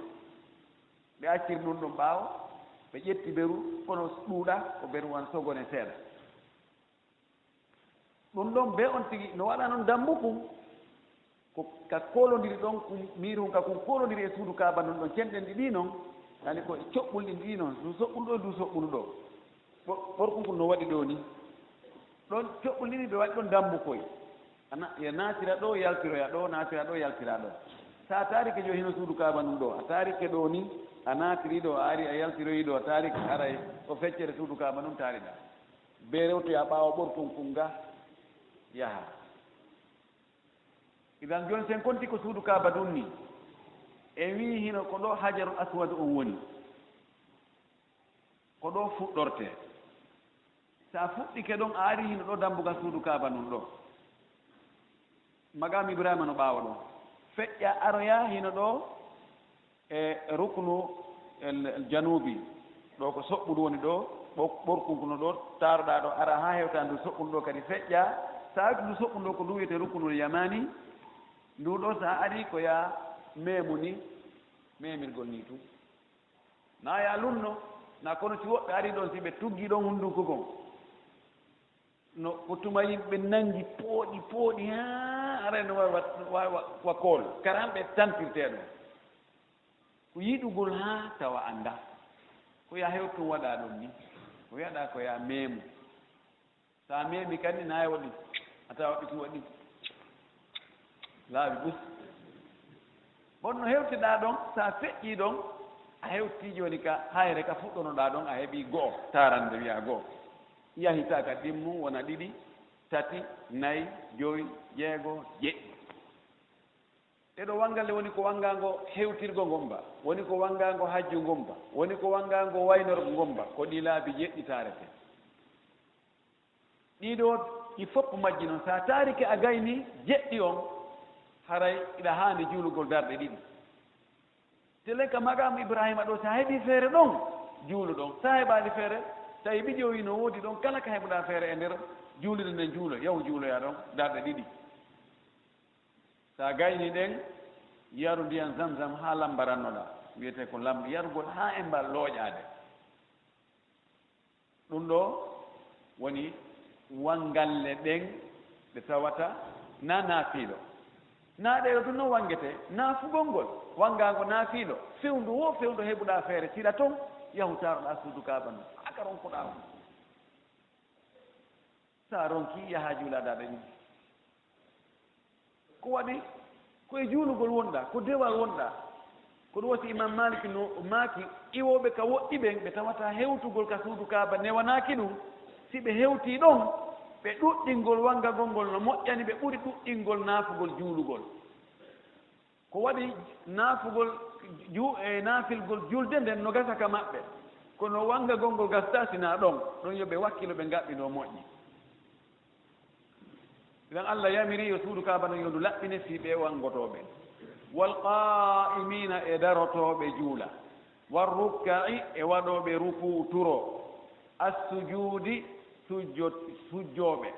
Ɓe acciri ɗun ɗon ɓaawo, ɓe ƴetti beru, kono ɗuuɗaa, ko beru wan sogone seeɗa. Ɗun ɗon bee on tigi no waɗa non dambu kun, ko ka koolondiri ɗon, kun miiru kun ka kun koolondiri e suudu Kaaba ndun ɗon, cenɗen ɗiɗi non, yani ko e coɓɓuli ɗin ɗiɗi non, ndu soɓɓundu ɗoo, ndu soɓɓundu ɗoo. Ɓo-, ɓorkun kun no waɗi ɗoo ni. Ɗon coɓɓuli ɗiɗi ɓe waɗi ɗon dambu koy. Ana, ya naatira ɗoo, yaltiroya ɗoo, naatira ɗoo, yaltira ɗoo. So a taarike jo hino suudu Kaaba ndun ɗoo, a taarike ɗoo ni, a naatiri ɗoo, a ari a yaltiroyi ɗoo, a taarike aray o feccere suudu Kaaba ndun taariɗaa. Bee rewtoya ɓaawo ɓorkun kun ga yaha. Idan jooni sen konti ko suudu Kaaba ndun ni, en wi'i hino ko ɗoo Hajarul Aswad on woni. Ko ɗoo fuɗɗortee. So a fuɗɗike ɗon, a arii hino ɗoo dambugal suudu Kaaba ndun ɗoo. Maqaamu Ibraahiima no ɓaawo ɗon. Feƴƴaa aroyaa hino ɗoo e ruknu el, el januubi. Ɗoo ko soɓɓundu woni ɗoo, ɓo-, ɓorkun kun no ɗoo, taaroɗaa ɗoo, araa haa hewtaa ndu soɓɓundu ɗoo kadi feƴƴaa. So a hewtii ndu soɓɓundu ɗoo ko ndu wi'etee ruknul yamaani, ndu ɗoo so a arii ko yaa meemu ni, meemirgol ni tun. Na yaa lunno, na kono si woɓɓe arii ɗon, si ɓe tuggii ɗon hundunko kon. No ko tuma yimɓe nangi pooɗi, pooɗi, haa aray no wa, wa, wa, wa, wa kool. Kara hamɓe tantirtee ɗon. Ko yiɗugol haa tawa anndaa. Ko yaa hewtu waɗaa ɗon ni. Ko wi'aɗaa ko yaa meemu. So a meemi kadi, na e waɗi, a tawa waɗi ko waɗi laabi ɓus. Bon no hewtiɗaa ɗon, so a feƴƴii ɗon, a hewtii jooni ka hayre ka fuɗɗonoɗaa ɗon, a heɓii go'o, taarande wi'aa go'o. Yahi ta ka ɗimmu, wona ɗiɗi, tati, nayi, jowi, jeego, jeɗɗi. Ɗee ɗoo wanngalle woni ko wanngaango hewtirgo ngomba, woni ko wanngaango hajju ngomba, woni ko wanngaango waynorgo ngomba, ko ɗii laabi jeɗɗi taaretee. Ɗii ɗoo, ɗi fof majji non. So a taarike a gayni jeɗɗi on, haray iɗa haani juulugol darɗe ɗiɗi. Telen ka maqaamu Ibraahiima ɗoo, so a heɓii feere ɗon, juulu ɗon. So a heɓaali feere, tawi bidiyo wi no woodi ɗon, kala ka heɓuɗaa feere e nder juulirde nden, juulo, yahu juuloyaa ɗon darɗe ɗiɗi. So a gayni ɗen, yaru ndiyan Zamzam haa lambarannoɗaa. Wiyetee ko lam-, yarugol haa e mbal looƴaade. Ɗun ɗoo woni wanngalle ɗen ɗe tawata na naafiilo. Na ɗee ɗoo tun non wanngetee, naafugol ngol, wanngaango naafiilo, fewndo woo fewndo heɓuɗaa feere, sila ton, yahu taaroɗaa suudu Kaaba ndun, haa ka ronkuɗaa on. So a ronkii, yahaa juulaa darɗe ɗiɗi. Ko waɗi? Ko e juulugol wonɗaa, ko dewal wonɗaa. Ko ɗun waɗi Imaam Maalik no maaki, iwooɓe ka woɗɗi ɓen, ɓe tawata hewtugol ka suudu Kaaba newanaaki ɗun, si ɓe hewtii ɗon, ɓe ɗuɗɗingol wanngagol ngol no moƴƴani ɓe ɓuri ɗuɗɗingol naafugol juulugol. Ko waɗi naafugol ju-, e naafilgol julde nden no gasa ka maɓɓe, kono wanngagol ngol gasataa si naa ɗon, ɗon yo ɓe wakkilo ɓe ngaɗɗinoo moƴƴi. Idan Allah yamiri yo suudu Kaaba ndun yo ndu laɓɓine fii ɓee wanngotooɓe. Wal qaa'imiina, e darotooɓe juula. War rukka'i, e waɗooɓe rukuu turo. As sujuudi, sujjo-, sujjooɓe.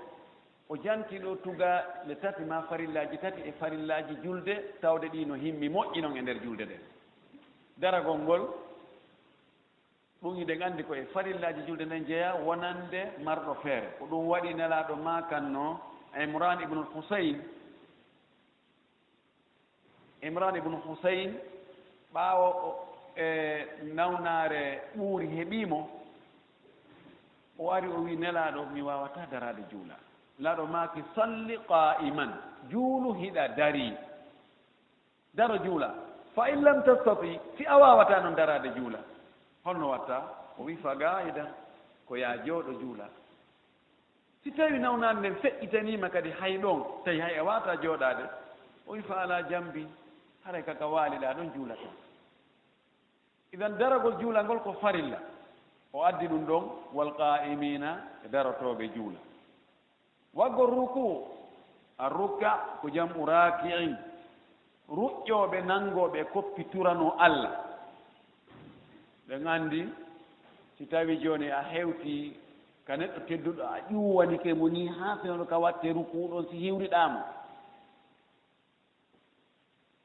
O janti ɗoo tugaale tati maa farillaaji tati e farillaaji julde, tawde ɗii no himmi moƴƴi non e nder julde nden. Daragol ngol, ɗun hiɗen anndi ko e farillaaji julde nden jeyaa wonande marɗo feere. Ko ɗun waɗi Nelaaɗo maakanno Imraan ibnul Husayn, Imraan ibnu Husayn, ɓaawo o, e, nawnaare ɓuuri heɓii mo, o ari o wi'i Nelaaɗo, "Mi waawataa daraade juula." Nelaaɗo maaki, "Salli qaa'iman, juulu hiɗa darii. Daro juula. Fa in lam tastati, si a waawataa non daraade juula, honno watta?" O wi'i, "Fa qaa'idan, ko yaa jooɗo juula." Si tawii nawnaare nden feƴƴitanii ma kadi hay ɗon, tawi hay a waawataa jooɗaade, O wi fa alaa jambi, haray ka ka waaliɗaa ɗon juulataa. Idan daragol juulangol ko farilla. O addi ɗum ɗon, wal qaa'imiina, e darotooɓe juula. Waggol rukuu, ar rukka ko jam'u raaki'in, ruƴƴooɓe nanngooɓe koppi turanoo Alla. Ɓen anndi, si tawii jooni a hewtii ka neɗɗo tedduɗo, a ƴuwanike mo nii haa fewndo ka wattee rukuu ɗon, si hiwriɗaa mo.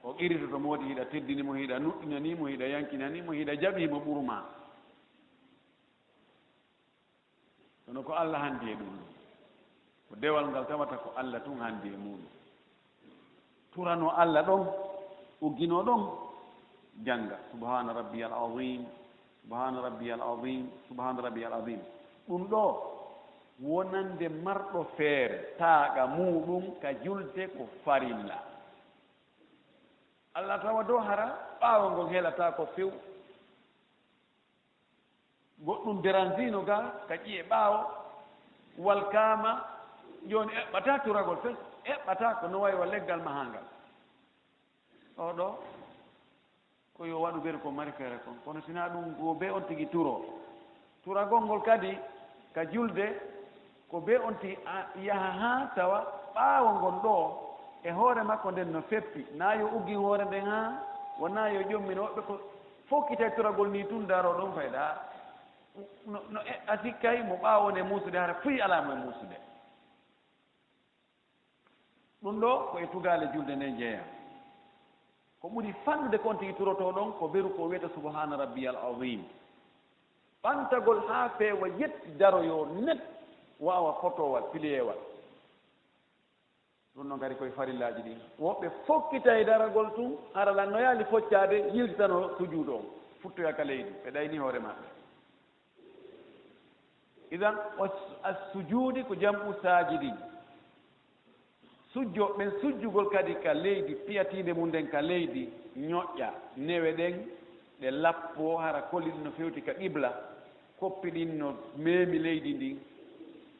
O qiritoto mo woodi hiɗa teddini mo, hiɗa nuɗɗinanii mo, hiɗa yankinanii mo, hiɗa jaɓii mo ɓuru maa. Kono ko Alla hanndi e ɗum ɗum. Ko dewal ngal tawata ko Alla tun hanndi e muuɗum. Turanoo Alla ɗon, ugginoo ɗon, jannga, subhaana rabbiyal aziim, subhaana rabbiyal aziim, subhaana rabbiyal aziim. Ɗum ɗoo, wonande marɗo feere, taaqa muuɗum ka julde ko farilla. Alla tawa dow hara ɓaawo ngon helataa ko few. Goɗɗum deransiino ga ka ƴi'e ɓaawo, wal kaama, jooni eɓɓataa turagol fes, eɓɓataa ko no wayi wa leggal mahangal. Oo ɗoo, ko yo waɗu beru ko mari feere kon. Kono sinaa ɗum, ko bee on tigi turoo. Turagol ngol kadi ka julde, ko bee on tigi a-, yaha haa tawa ɓaawo ngon ɗoo e hoore makko nden no feppi. Naa yo uggin hoore nden haa, wonaa yo ƴommin woɓɓe ko fokkitay turagol nii tun daroo ɗon fayda. No, no e-, a sikkay mo ɓaawo nde muusude, hara fuy alaa mo e muusude. Ɗum ɗoo ko e tugaale julde nden jeyaa. Ko ɓuri fanɗude kon tigi turotoo ɗon ko beru ko wiyata subhaana rabbiyal aziim. Ɓantagol haa feewa yetti daroyoo net waawa fotoowal, piliyeewal. Ɗum ɗon kadi ko e farillaaji ɗin. Woɓɓe fokkitay daragol tun, hara lannoyaali foccaade, yiltitanoo sujuudu on, futtoya ka leydi, ɓe ɗaynii hoore maɓɓe. Idan, was-, as-sujuudi ko jam'u saajidin. Sujjo, ɓen sujjugol kadi ka leydi, piyatiinde mum nden ka leydi, ñoƴƴa, newe ɗen, ɗe lappoo, hara kolli ɗin no fewti ka qibla, koppi ɗin no meemi leydi ndin,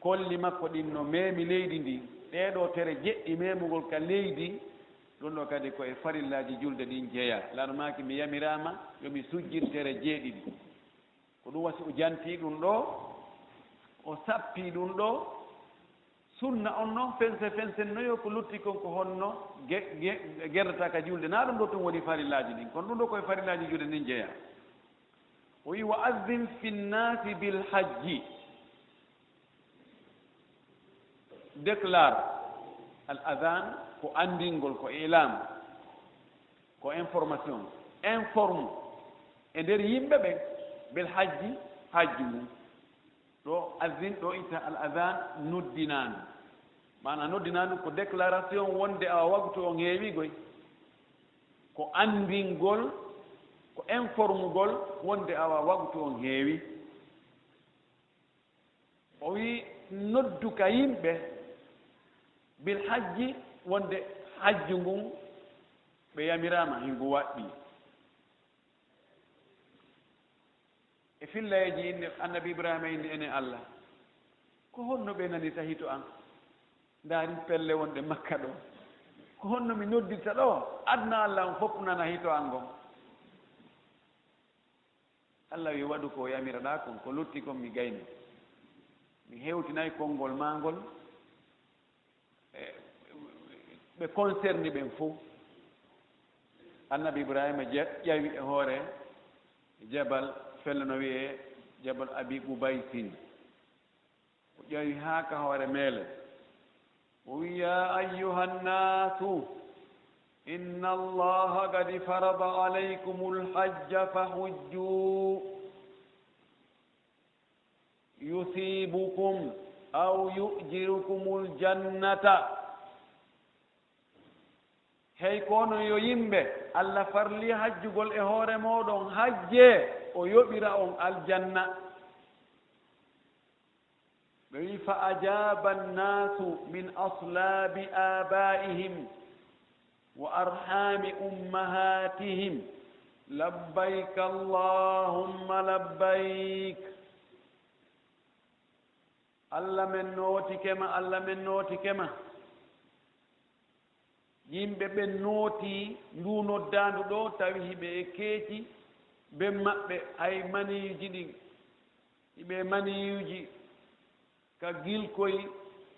kolli makko ɗin no meemi leydi ndin. Ɗee ɗoo tere jeɗɗi meemugol ka leydi, ɗum ɗoo kadi ko e farillaaji julde ɗin jeyaa. Laano maaki, mi yamiraama yo mi sujjir tere jeeɗiɗi. Ko ɗum wasi o jantii ɗum ɗoo, o sappii ɗum ɗoo. Sunna on non, fense fensen noyo ko lutti kon ko honno ge-, ge-, gerdata ka julde. Naa ɗum ɗoo tun woni farillaaji ɗin, kono ɗum ɗoo ko e farillaaji julde ɗin jeyaa. O wi, "Wa azzin fi nnaasi bil hajji." Déclare, al adhan ko anndingol, ko ilam, ko information. Informe e nder yimɓe ɓen, bil hajji, hajju ngun. Ɗo azzin, ɗo itta al adhan noddinaandu. Maana noddinaandu ko déclaration wonde awa waktu on heewi goy. Ko anndingol, ko informugol wonde awa waktu on heewi. O wi noddu ka yimɓe bil hajji, wonde hajju ngun ɓe yamiraama hingu waɗɗii. E fillayeeji inni, Annabi Ibrahima inni, enen Allah, ko honno ɓe nanirta hito an? Ndaari pelle wonɗe Makka ɗo. Ko honno mi noddirta ɗo? Aduna Allah on fof nana hito an ngon. Allah wi, waɗu ko yamiraɗaa kon, ko lutti kon mi gayni. Mi hewtinay konngol maa ngol, e, ɓe concerné ɓen fof. Annabi Ibrahima je-, ƴawi e hoore jabal, felle no wiyee Jabal Abi Qubaysin. O ƴawi haa ka hoore meele. O wi, "Ya ayyuhan nasu, inna Allaha qad farada alaykumul hajja fahujju, yusibukum aw yu'jirukumul jannata." Hey, ko onon yo yimɓe, Allah farli hajjugol e hoore mooɗon, hajjee, o yoɓira on aljanna. Ɓe wi, "Fa ajaba annasu min aslaabi abaihim wa arhami ummahatihim, labbayka Allahumma labbayk." Allah men nootike ma, Allah men nootike ma. Yimɓe ɓen nootii nduu noddaandu ɗoo, tawi hiɓe e keeci, ben maɓɓe hay maniyuuji ɗin, hiɓe e maniyuuji ka gilkoy,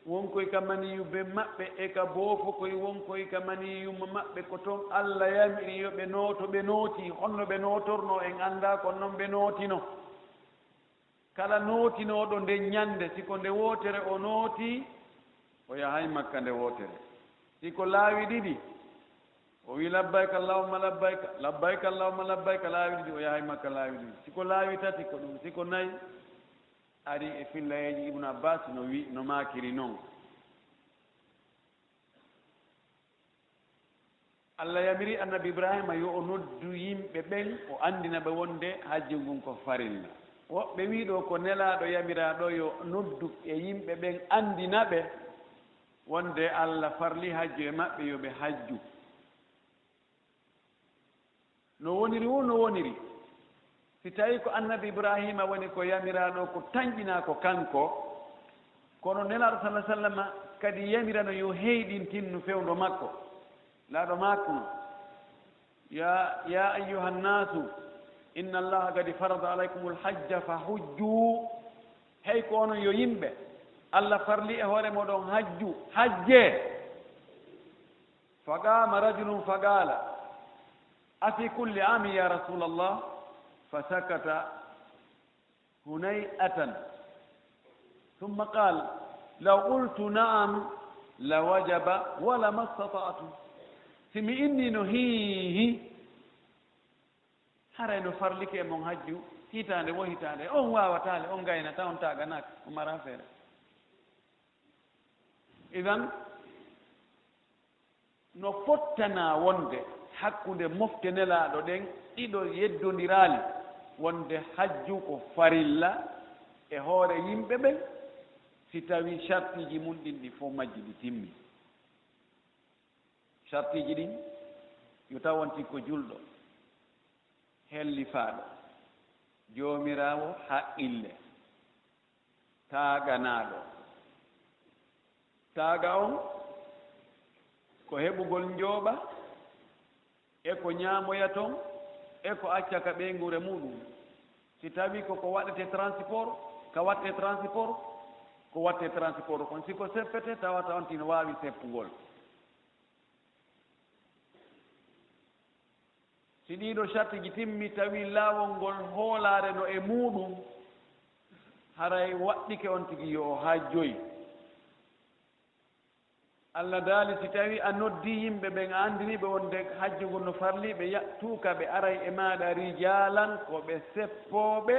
wonkoy ka maniyu ben maɓɓe, e ka boofokoy, wonkoy ka maniyu ma-, maɓɓe. Ko ton Alla yamiri yo ɓe nooto, ɓe nootii. Honno ɓe nootornoo, en anndaa, kono non ɓe nootino. Kala nootinooɗo nden ñannde, si ko nde wootere o nootii, o yahay Makka nde wootere. Si ko laawi ɗiɗi, o wi'i, "Labbayka Allahumma labbayka, labbayka Allahumma labbayka," laawi ɗiɗi, o yahay Makka laawi ɗiɗi. Si ko laawi tati, ko ɗum. Si ko nayi, ari e fillayeeji Ibnu Abbas no wi-, no maakiri non. Alla yamiri Annabi Ibraahiima yo o noddu yimɓe ɓen, o anndina ɓe wonde hajju ngun ko farilla. Woɓɓe wi'i ɗoo ko Nelaaɗo yamiraa ɗoo yo noddu e yimɓe ɓen, anndina ɓe wonde Alla farli hajju e maɓɓe, yo ɓe hajju. No woniri woo, no woniri. Si tawii ko Annabi Ibraahiima woni ko yamiraa ɗoo, ko tanƴinaa ko kanko, kono Nelaaɗo sallallaahu alayhi wa sallam kadi yamirano yo heyɗintinnu fewndo makko. Nelaaɗo maakno, "Yaa, yaa ayyuhan naasu, inna Allaha qad farada alaykumul hajja fa hujju." Hey ko onon yo yimɓe, Alla farli e hoore mooɗon hajju, hajjee. Fa qaama rajulun fa qaala, "Afi kulli aamin ya Rasuulallah?" Fa sakata hunay'atan. Summa qaal, "Law qultu na'am la wajaba wa lama stata'tu." Si mi inniino hii, hii, haray no farlike e mon hajju hitaande wo hitaande. On waawataale, on ngaynataa, on taaganaaka, on maraa feere. Idan, no fottanaa wonde hakkunde mofte Nelaaɗo ɗen ɗiɗo yeddondiraali, wonde hajju ko farilla e hoore yimɓe ɓen, si tawii sartiiji mun ɗin ɗi fow majji ɗi timmi. Sartiiji ɗin yo taw wonti ko julɗo, hellifaaɗo, joomiraawo haqqille, taaganaaɗo. Taaga on ko heɓugol njooɓa, e ko ñaamoya ton, e ko acca ka ɓeynguure muuɗum. Si tawii ko ko waɗetee transport, ka waɗetee transport, ko waɗetee transport kon. Si ko seppetee, tawata on tino waawi seppugol. Si ɗiiɗo sartiiji timmi, tawi laawol ngol hoolaare no e muuɗum, haray waɗɗike on tigi yo o hajjoy. Alla daali, si tawii a noddii yimɓe ɓen, a anndinii ɓe wonde hajju ngun no farli, ɓe ya'tuuka, ɓe aray e maaɗa rijaalan, ko ɓe seppooɓe,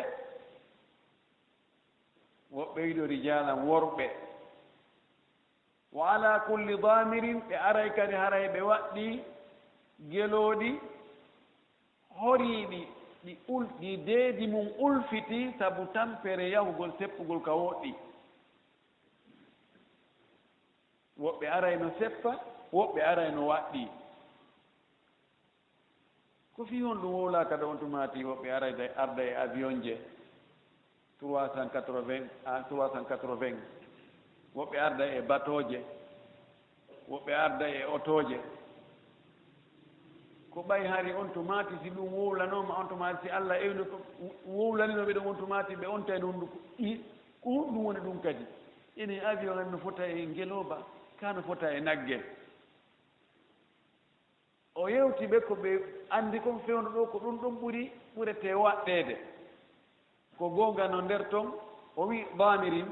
woɓɓe wi'i ɗoo rijaalan worɓe. Wa ala kulli daamirin, ɓe aray kadi haray ɓe waɗɗii gelooɗi horiiɗi, ɗi ul-, ɗi deedi mum ulfitii sabu tampere yahugol seppugol ka woɗɗi. Woɓɓe aray no seppa, woɓɓe aray no waɗɗii. Ko fii honɗum wowlaaka ɗo on tumaati woɓɓe arayde, arda e avion je trois cent quatre-vingts à trois cent quatre-vingts, woɓɓe arda e batooje, woɓɓe arda e otooje? Ko ɓay hari on tumaati si ɗum wowlanooma, on tumaati si Alla ewni ko wowlanino ɓe ɗon on tumaati, ɓe ontayno hunnduko. I, ko honɗum woni ɗum kadi? Ene avion en no fota e ngelooba, ka no fota e nagge. O yewti ɓe ko ɓe anndi kon fewndo ɗoo, ko ɗum ɗon ɓuri, ɓuretee waɗɗeede. Ko goonga no nder ton, o wi'i daamirin,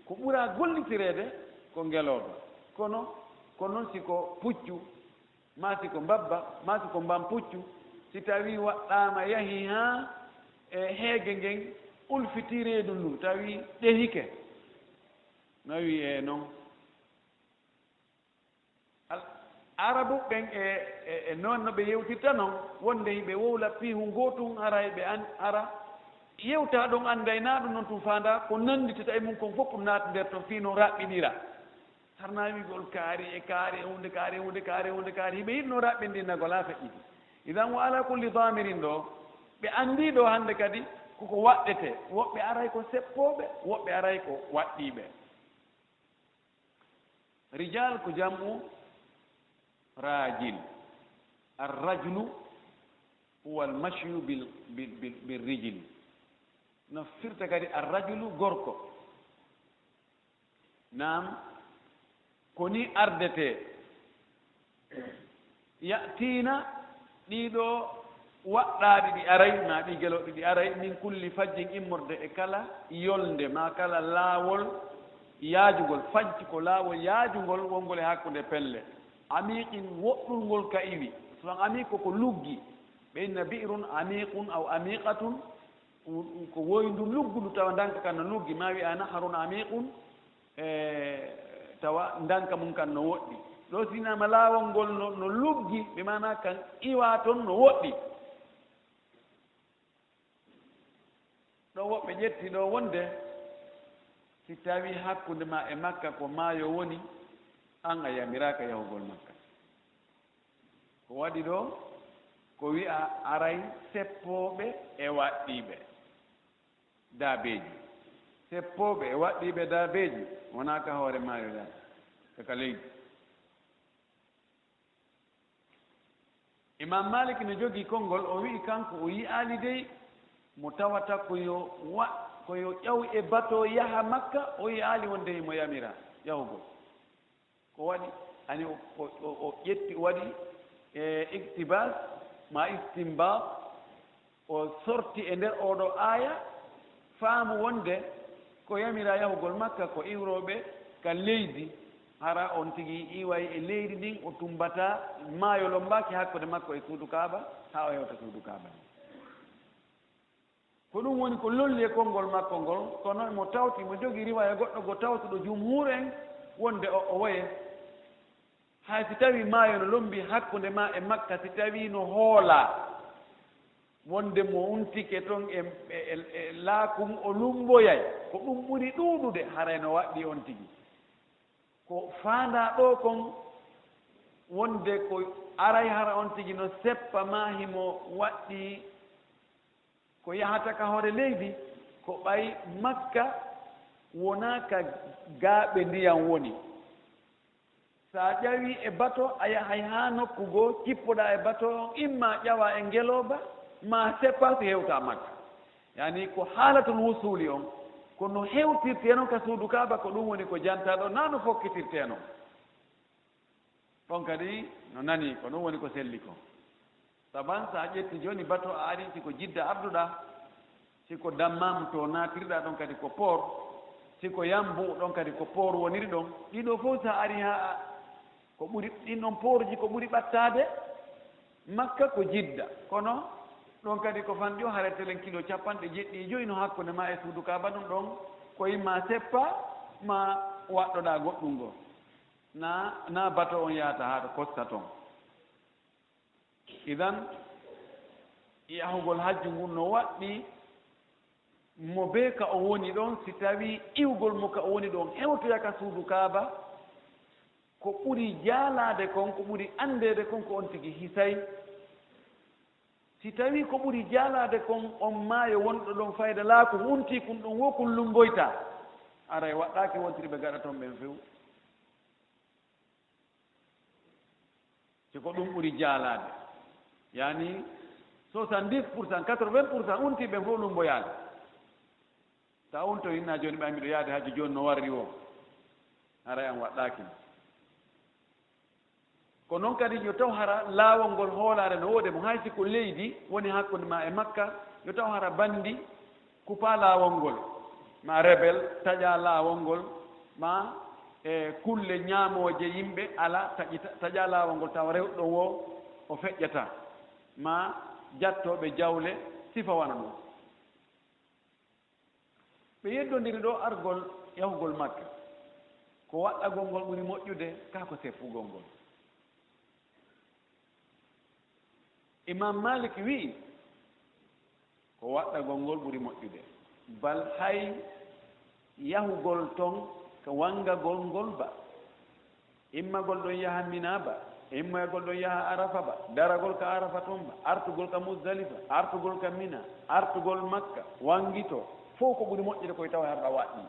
ko ɓuraa gollitireede ko ngelooba. Kono, ko non si ko puccu, maa si ko mbabba, maa si ko mbam puccu, si tawii waɗɗaama yahi haa e heege ngen ulfitii reedu ndun, tawi ɗehike, no wi'i e non. Al-, Arabu ɓen e, e, e noon no ɓe yewtirta noon, wonde hiɓe wowla piihu ngootun, haray ɓe an-, ara yewta ɗon, annday naa ɗum noon tun faandaa, ko nannditata e mum kon fof ɗum naata nder ton fii no raɓɓiɗira. Harnaa wi'gol kaari e kaari e huunde kaari e huunde kaari e huunde kaari, hiɓe yiɗno raɓɓindinnagol haa feƴƴiti. Idan wa ala kulli daamirin ɗo, ɓe anndii ɗo hannde kadi koko waɗɗetee, woɓɓe aray ko seppooɓe, woɓɓe aray ko waɗɗiiɓe. Rijaal ko jam'u Rajil. Arrajlu huwa almashyu bil, bil, bil, bil rijli. No firta kadi arrajulu gorko. Naam, ko ni ardetee. Ya'tiina, ɗiɗo waɗɗaaɗi ɗi aray, ma ɗi gelooɗi ɗi aray, min kulli fajjin, immorde e kala yolnde, ma kala laawol yaajungol. Fajj ko laawol yaajungol wongol e hakkunde pelle. Amiqin, woɗɗungol ka iwi. So amiq ko ko luggi. Ɓe inna bi'run amiqun aw amiqatun, ko woyndu luggundu tawa ndanka kan no luggi. Ma wi'a nahrun amiqun, e, tawa ndanka mum kan no woɗɗi. Ɗo sinama laawol ngol no, no luggi, ɓe maana kan iwa ton no woɗɗi. Ɗo woɓɓe ƴetti ɗo wonde, si tawi hakkunde ma e Makka ko maayo woni, an a yamiraaka yahugol Makka. Ko waɗi ɗo, ko wi'a aray seppooɓe e waɗɗiiɓe daabeeji. Seppooɓe e waɗɗiiɓe daabeeji wonaa ka hoore maayo yaata, ka, ka leydi. Imam Malik no jogii konngol, o wi'i kanko o yi'aali dey mo tawata ko yo wa-, ko yo ƴaw e bato yaha Makka, o yi'aali wonde himo yamira yahugol. Ko waɗi? Ani o, o, o, o ƴetti, o waɗi, e, iktibas ma istinbat, o sorti e nder oɗo aaya faamu wonde ko yamira yahugol Makka ko iwrooɓe ka leydi, hara on tigi iway e leydi ndin, o tumbata maayo lombaaki hakkunde makko e suudu Kaaba, haa o hewta suudu Kaaba ndin. Ko ɗum woni ko lolli e konngol makko ngol, kono mo tawti, mo jogii riwaaya goɗɗo go tawtuɗo jumhuur en wonde o, o woye. Hay si tawi maayo no lombi hakkunde ma e Makka, si tawi no hoolaa wonde mo untike ton e, e, e, e laakum o lumboyay, ko ɗum ɓuri ɗuuɗude, haray no waɗɗii on tigi. Ko faandaa ɗoo kon wonde ko aray hara on tigi no seppa ma himo waɗɗii ko yahata ka hoore leydi, ko ɓay Makka wonaa ka gaaɓe ndiyan woni. Sa ƴawi e bato, a yahay haa nokku goo, kippoɗaa e bato on, imma ƴawa e ngelooba, ma seppa si hewta Makka. Yani ko haalatul wusuuli on, ko no hewtirtee non ka suudu Kaaba, ko ɗum woni ko jantaa ɗon, naa no fokkitirtee non. Ɗon kadi no nani, ko ɗum woni ko selli kon. Saban, so a ƴetti jooni bato a ari, si ko Jidda arduɗaa, si ko Dammam to naatirɗaa, ɗon kadi ko port, si ko Yambu, ɗon kadi ko port woniri ɗon. Ɗiɗo fof so a ari haa a, ko ɓuri, ɗin ɗon portji ko ɓuri ɓattaade Makka ko Jidda. Kono ɗon kadi ko fanɗi o, hare telen kilo capanɗe jeɗɗi e joyi no hakkunde ma e suudu Kaaba, ɗum ɗon ko imma seppa ma waɗɗoɗaa goɗɗum goo. Na, na bato on yahata haa to Kosta ton. Idan, yahugol hajju ngun no waɗɗi mo bee ka o woni ɗon, si tawii iwgol mo ka o woni ɗon hewtoya ka suudu Kaaba, ko ɓuri jaalaade kon, ko ɓuri anndeede kon, ko on tigi hisay. Si tawii ko ɓuri jaalaade kon, on maayo wonɗo ɗon fayda laakum untii kun ɗon wo kun lumboyta, aray waɗɗaaki wontirɓe gaɗa ton ɓen few. Si ko ɗum ɓuri jaalaade, yani soixante-dix pour cent, quatre-vingts pour cent untii ɓen fof lumboyaade. Tawa on to hinna jooni ɓay miɗo yaade hajju jooni no warri o, haray an waɗɗaaki. Ko noon kadi yo taw hara laawol ngol hoolaare no woodi mo, hay si ko leydi woni hakkunde ma e Makka, yo taw hara banndi kupa laawol ngol, ma rebel taƴa laawol ngol, ma e kulle ñaamooje yimɓe ala taƴita, taƴa laawol ngol tawa rewɗo wo o feƴƴata, ma jattooɓe jawle sifa wano ɗum. Ɓe yeddondiri ɗo argol yahugol Makka. Ko waɗɗagol ngol ɓuri moƴƴude kaa ko seppugol ngol? Imam Malik wi'i, ko waɗɗagol ngol ɓuri moƴƴude. Bal hay yahugol ton ka wangagol ngol ba. Immagol ɗon yaha Mina ba, immagol ɗon yaha Arafa ba, daragol ka Arafa ton ba, artugol ka Muzdalifa, artugol ka Mina, artugol Makka, wangito, fow ko ɓuri moƴƴude koye tawa harɗa waɗɗi.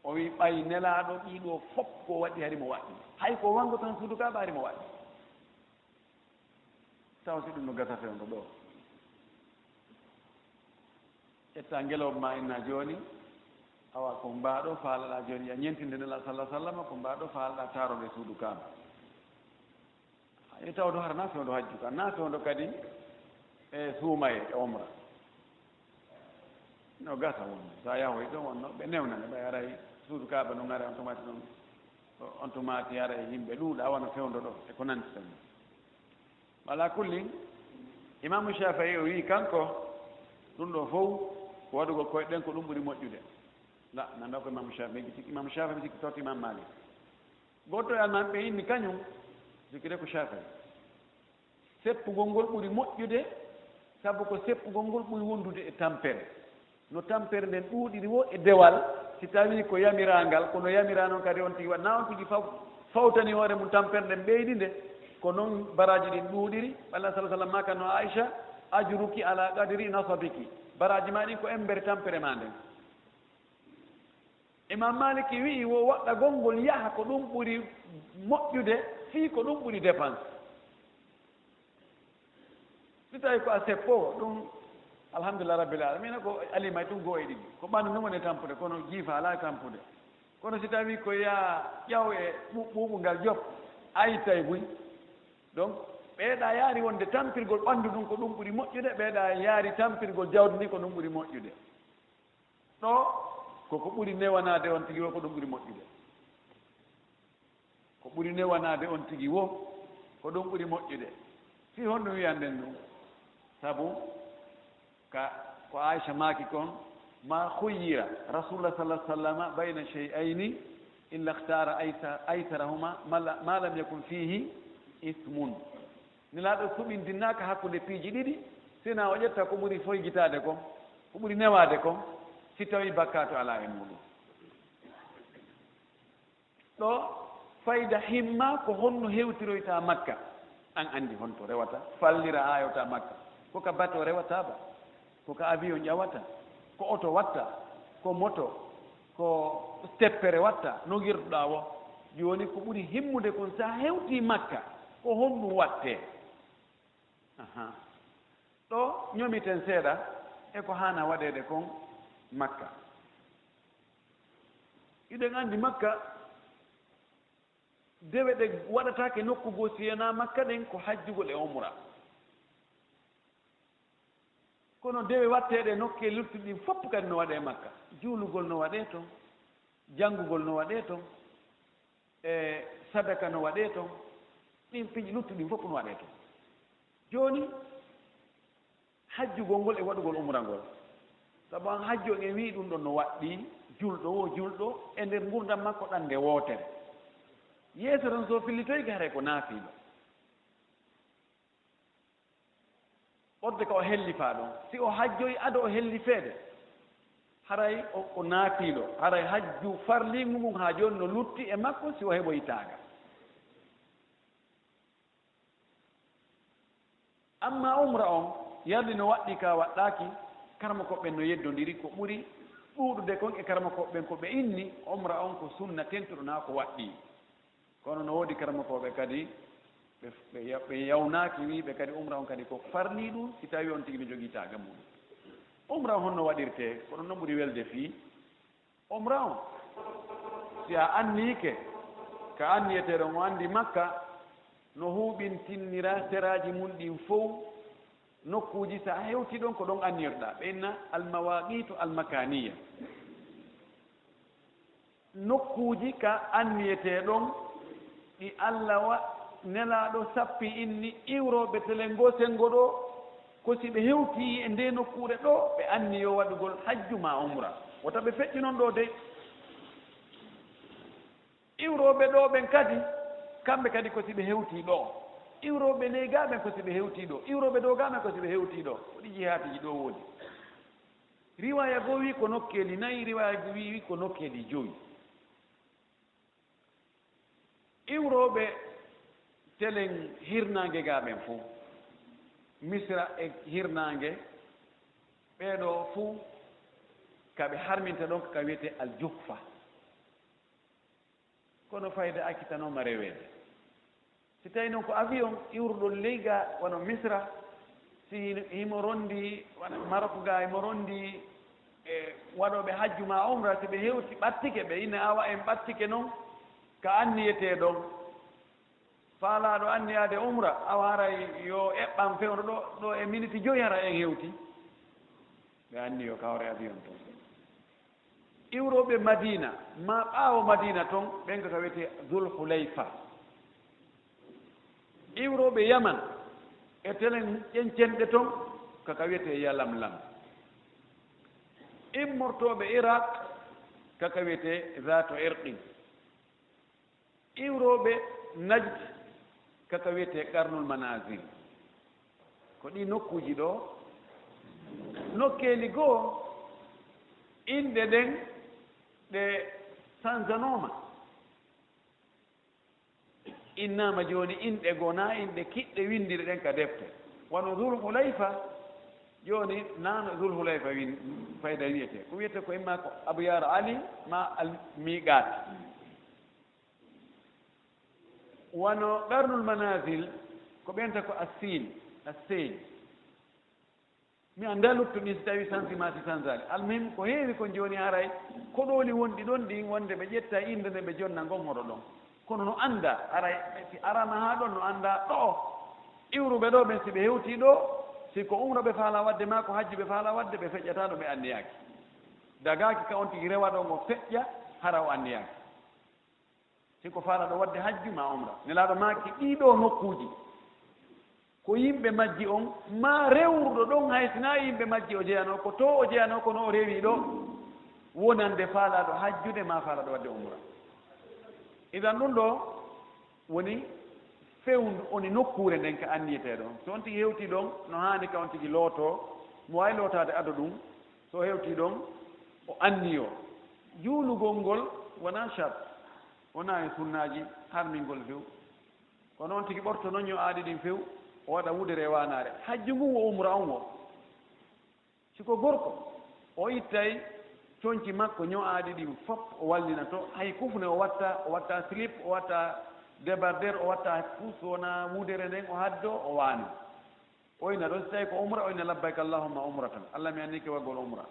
O wi ɓay Nelaaɗo ɗiɗo fof ko waɗɗi hari mo waɗɗi. Hay ko wango tan suudu Kaaba hari mo waɗɗi. Taw si ɗum no gasa fewndo ɗo. Ƴetta ngelooba ma inna jooni, awa ko mbaaɗo faalaɗa jooni, ya ñentinde Nela sallallahu alaihi wasallam, ko mbaaɗo faalaɗa taarode suudu Kaaba. E tawdo hara na fewndo hajju ka, na fewndo kadi e suumaye e omra. No gasa wonno, sa yahoy ɗon wonno, ɓe newnane, ɓay haray suudu Kaaba no ngara on tomati ɗon, on tomati haray yimɓe ɗuuɗa wano fewndo ɗo, e ko nanti tan. Wala kulli, Imamu Shafi'i o wi kanko, ɗum ɗo fow, ko waɗugol koye ɗen ko ɗum ɓuri moƴƴude. La, nanda ko Imamu Shafi'i, mi sikki Imamu Shafi'i, mi sikki tawti Imamu Malik. Gooto e almaɓe ɓe inni kañum, sikkite ko Shafi'i. Seppugol ngol ɓuri moƴƴude, sabu ko seppugol ngol ɓuri wondude e tampere. No tampere nden ɗuuɗiri wo e dewal, si tawii ko yamiraa ngal, kono yamiraa noon kadi on tigi waɗ-, na on tigi faw-, fawtani hoore mum tampere nden ɓeydi nde, ko noon baraaji ɗin ɗuuɗiri. Walla sallallahu alaihi wasallam maaka no Aisha, "Ajruki ala qadri nasabiki." Baraaji maa ɗin ko embere tampere maa nden. Imam Maliki wi'i wo waɗɗagol ngol yaha ko ɗum ɓuri moƴƴude fii ko ɗum ɓuri dépense. Si tawi ko a seppo, ɗum alhamdulillah rabbil alamina, ko alimay tun goo e ɗiɗi. Ko ɓandu ndun woni e tampude, kono jiifa alaa e tampude. Kono si tawi ko yaa ƴaw e ɓu-, ɓuuɓu ngal jop, a ittay buy. Donc, ɓeyɗa yaari wonde tampirgol ɓandu ndun ko ɗum ɓuri moƴƴude, ɓeyɗa yaari tampirgol jawdi ndin ko ɗum ɓuri moƴƴude. Ɗo, ko ko ɓuri newanaade on tigi wo ko ɗum ɓuri moƴƴude. Ko ɓuri newanaade on tigi wo ko ɗum ɓuri moƴƴude. Fii honɗum wi'anɗen ɗum? Sabu ka, ko Aisha maaki kon, "Ma khuyyira Rasulullah sallallahu alaihi wasallam bayna shay'ayni illa ikhtara aysa-, aysarahuma ma la-, ma lam yakun fihi ismun." Nelaaɗo suɓintinnaaka hakkunde piiji ɗiɗi, sina o ƴetta ko ɓuri foygitaade kon, ko ɓuri newaade kon, si tawii bakkaatu alaa e muuɗum. Ɗo, fayda himma ko honno hewtiroyta Makka. An anndi honto rewata, fallira haa yewta Makka. Ko ka bato rewata ba, ko ka avion ƴawata, ko oto watta, ko moto, ko steppere watta, no ngirduɗaa wo. Jooni ko ɓuri himmude kon, sa hewtii Makka, ko honɗum wattee? Ahaa. Ɗo ñomiten seeɗa e ko haana waɗeede kon Makka. Hiɗen anndi Makka, dewe ɗe waɗataake nokku goo si wonaa Makka ɗen ko hajjugol e umra. Kono dewe watteeɗe e nokkeeli luttuɗi ɗin fof kadi no waɗee Makka. Juulugol no waɗee ton, janngugol no waɗee ton, e sadaka no waɗee ton, ɗin piiji luttuɗi ɗin fof no waɗee ton. Jooni, hajjugol ngol e waɗugol umra ngol. Sabu an hajju en wi'i ɗum ɗon no waɗɗii, julɗo wo julɗo, e nder ngurdam makko ɗannde wootere. Yeeso tan so fillitoyke haray ko naafiilo. Ɓodde ka o hellifaa ɗon. Si o hajjoyi ado o hellifeede, haray o, o naafiilo. Haray hajju farliingu ngun haa jooni no lutti e makko si o heɓoyi taaga. Amma umra on, yardi no waɗɗii ka waɗɗaaki, karamokooɓe ɓen no yeddondiri ko ɓuri ɗuuɗude kon e karamokooɓe ɓen ko ɓe inni, umra on ko sunna tentuɗo naa ko waɗɗii. Kono no woodi karamokooɓe kadi, ɓe, ɓe ya-, ɓe yawnaaki, wi'i ɓe kadi umra on kadi ko farlii ɗum, si tawii on tigi no jogii taaga muɗum. Umra on honno waɗirtee? Kono no ɓuri welde fii umra on. Si a anniike, ka anniyetee ɗon, o anndi Makka no huuɓintinira seraaji mum ɗin fow, nokkuuji, si a hewtii ɗon, ko ɗon anniyoriɗaa. Ɓe inna almawaqitu almakaniya. Nokkuuji ka anniyetee ɗon, ɗi Alla wa-, Nelaaɗo sappi inni iwrooɓe telen ngoo senngo ɗoo, ko si ɓe hewtii e ndee nokkuure ɗoo, ɓe anniyoo waɗugol hajju maa umra. Wota ɓe feƴƴu non ɗoo dey. Iwrooɓe ɗoo ɓen kadi, kamɓe kadi ko si ɓe hewtii ɗoo. Iwrooɓe ley gaa ɓen ko si ɓe hewtii ɗoo. Iwrooɓe dow gaa ɓen ko si ɓe hewtii ɗoo. Ko ɗi jihaatiiji ɗoo woodi. Riwaaya goo wii ko nokkeeli nayi, riwaaya goo wii, wii ko nokkeeli jowi. Iwrooɓe telen hirnaange gaa ɓen fow, Misra e hirnaange, ɓee ɗoo fow ka ɓe harminta ɗon ka wi'etee Al Juhfa. Kono fayda accitanooma reweede. Si tawii noon ko avion iwruɗo ley ga wano Misra, si himo ronndi wano Marok ga, himo ronndi e waɗooɓe hajju maa umra, si ɓe hewti ɓattike ɓe, ina awa en ɓattike noon ka anniyetee ɗon. Faalaaɗo anniyaade umra, awa haray yo eɓɓan fewndo ɗo, ɗo e miniti joyi hara en hewti. Ɓe anniyo ka hoore avion ton. Iwrooɓe Madiina, maa ɓaawo Madiina ton, ɓen ko ka wiyetee Zul Hulayfa. Iwrooɓe Yaman, e telen ƴencenɗe ton, ka ka wiyetee Yalamlam. Immortooɓe Iraq, ka ka wiyetee Zaatu Irqin. Iwrooɓe Najd, ka ka wiyetee Qarnul Manazil. Ko ɗii nokkuuji ɗo, nokkeeli goo, inɗe ɗen ɗe sanzanooma. Innaama jooni inɗe goo, naa inɗe kiɗɗe winndirɗen ka defte. Wano Zul Hulayfa, jooni naa no Zul Hulayfa win-, fayda wiyetee. Ko wiyetee ko imma ko Abyar Ali maa Al Miqat. Wano Qarnul Manazil, ko ɓeynta ko Assiin, Assiin. Mi anndaa luttuɗi si tawii sansi maa si sansaali. Almuhim, ko heewi kon jooni haray, koɗooli wonɗi ɗon ɗin, wonde ɓe ƴetta innde nde ɓe jonna ngon hoto ɗon. Kono no anndaa, haray si araama haa ɗon no anndaa ɗo. Iwruɓe ɗo ɓen, si ɓe hewtii ɗo, si ko umra ɓe faalaa waɗde maa ko hajju ɓe faalaa waɗde, ɓe feƴƴataa ɗo ɓe anniyaaki. Dagaaki ka on tigi rewa ɗon o feƴƴa, hara o anniyaaki. Si ko faalaaɗo waɗde hajju maa umra. Nelaaɗo maaki ɗii ɗoo nokkuuji, ko yimɓe majji on, maa rewruɗo ɗon, hay si naa yimɓe majji o jeyanoo, ko to o jeyanoo, kono o rewii ɗo, wonande faalaaɗo hajjude maa faalaaɗo waɗde umra. Idan ɗum ɗoo woni fewndu, woni nokkuure nden ka anniyetee ɗon. So on tigi hewtii ɗon, no haani ka on tigi lootoo, mo waawi lootaade ado ɗum, so hewtii ɗon, o anniyoo. Juulugol ngol wonaa shart, wonaa e sunnaaji harmingol few. Kono on tigi ɓorto non ño'aaɗi ɗin few, o waɗa wudere e waanaare. Hajju ngun wo umra on wo. Si ko gorko, o ittay conci makko ño'aaɗi ɗin fop, o wallina to, hay kufne o watta, o watta slip, o watta débardeur, o watta pus, wona wudere nden, o haddo, o waano. O ina ɗon, si tawi ko umra, o ina labbayka Allahumma umratan. Allah, mi annike waggol umra.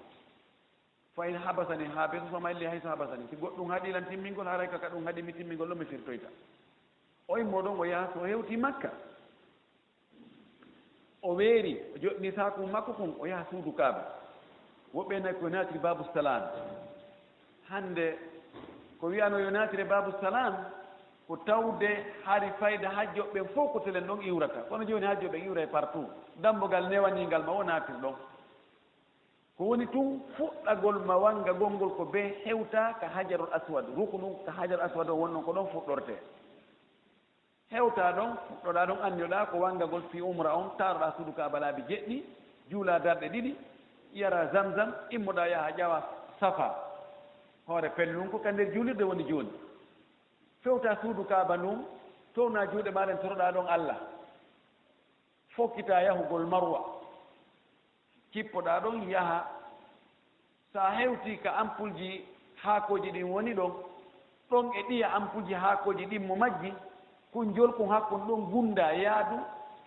Fa in habasani habisu, fa ma illi haysu habasani. Si goɗɗum haɗi lan timmingol, haray ka ka ɗum haɗi mi timmingol ɗo mi firtoyta. O immo ɗon, o yaha, so o hewti Makka. O weeri, o joɗɗini saaku makko kun, o yaha suudu Kaaba. Woɓɓe nayi ko naatiri Baabu Salaam. Hannde ko wi'anoo yo naatire Baabu Salaam, ko tawde hari fayda hajjoɓe ɓen fof ko telen ɗon iwrata. Kono jooni hajjoɓe ɓen iwray partout. Dambugal newaniingal ma o naatir ɗon. Ko woni tun fuɗɗagol ma wanga gonngol ko bee hewta ka Hajarul Aswad. Ruknu ka Hajarul Aswad on wonno ko ɗon fuɗɗortee. Hewta ɗon, fuɗɗoɗaa ɗon, anniyoɗaa ko wangagol fii umra on, taaroɗaa suudu Kaaba laabi jeɗɗi, juulaa darɗe ɗiɗi, yaraa Zamzam, immoɗaa yaha ƴawa Safa. Hoore pellun ko ka nder juulirde woni jooni. Fewtaa suudu Kaaba ndun, townaa juuɗe maa ɗen, toroɗaa ɗon Allah. Fokkitaa yahugol Marwa. Cippoɗaa ɗon yaha. So a hewtii ka ampulji haakooji ɗin woni ɗon, ɗon e ɗiya ampulji haakooji ɗin mo majji, kun jolkun hakkun ɗon gunndaa yaadu,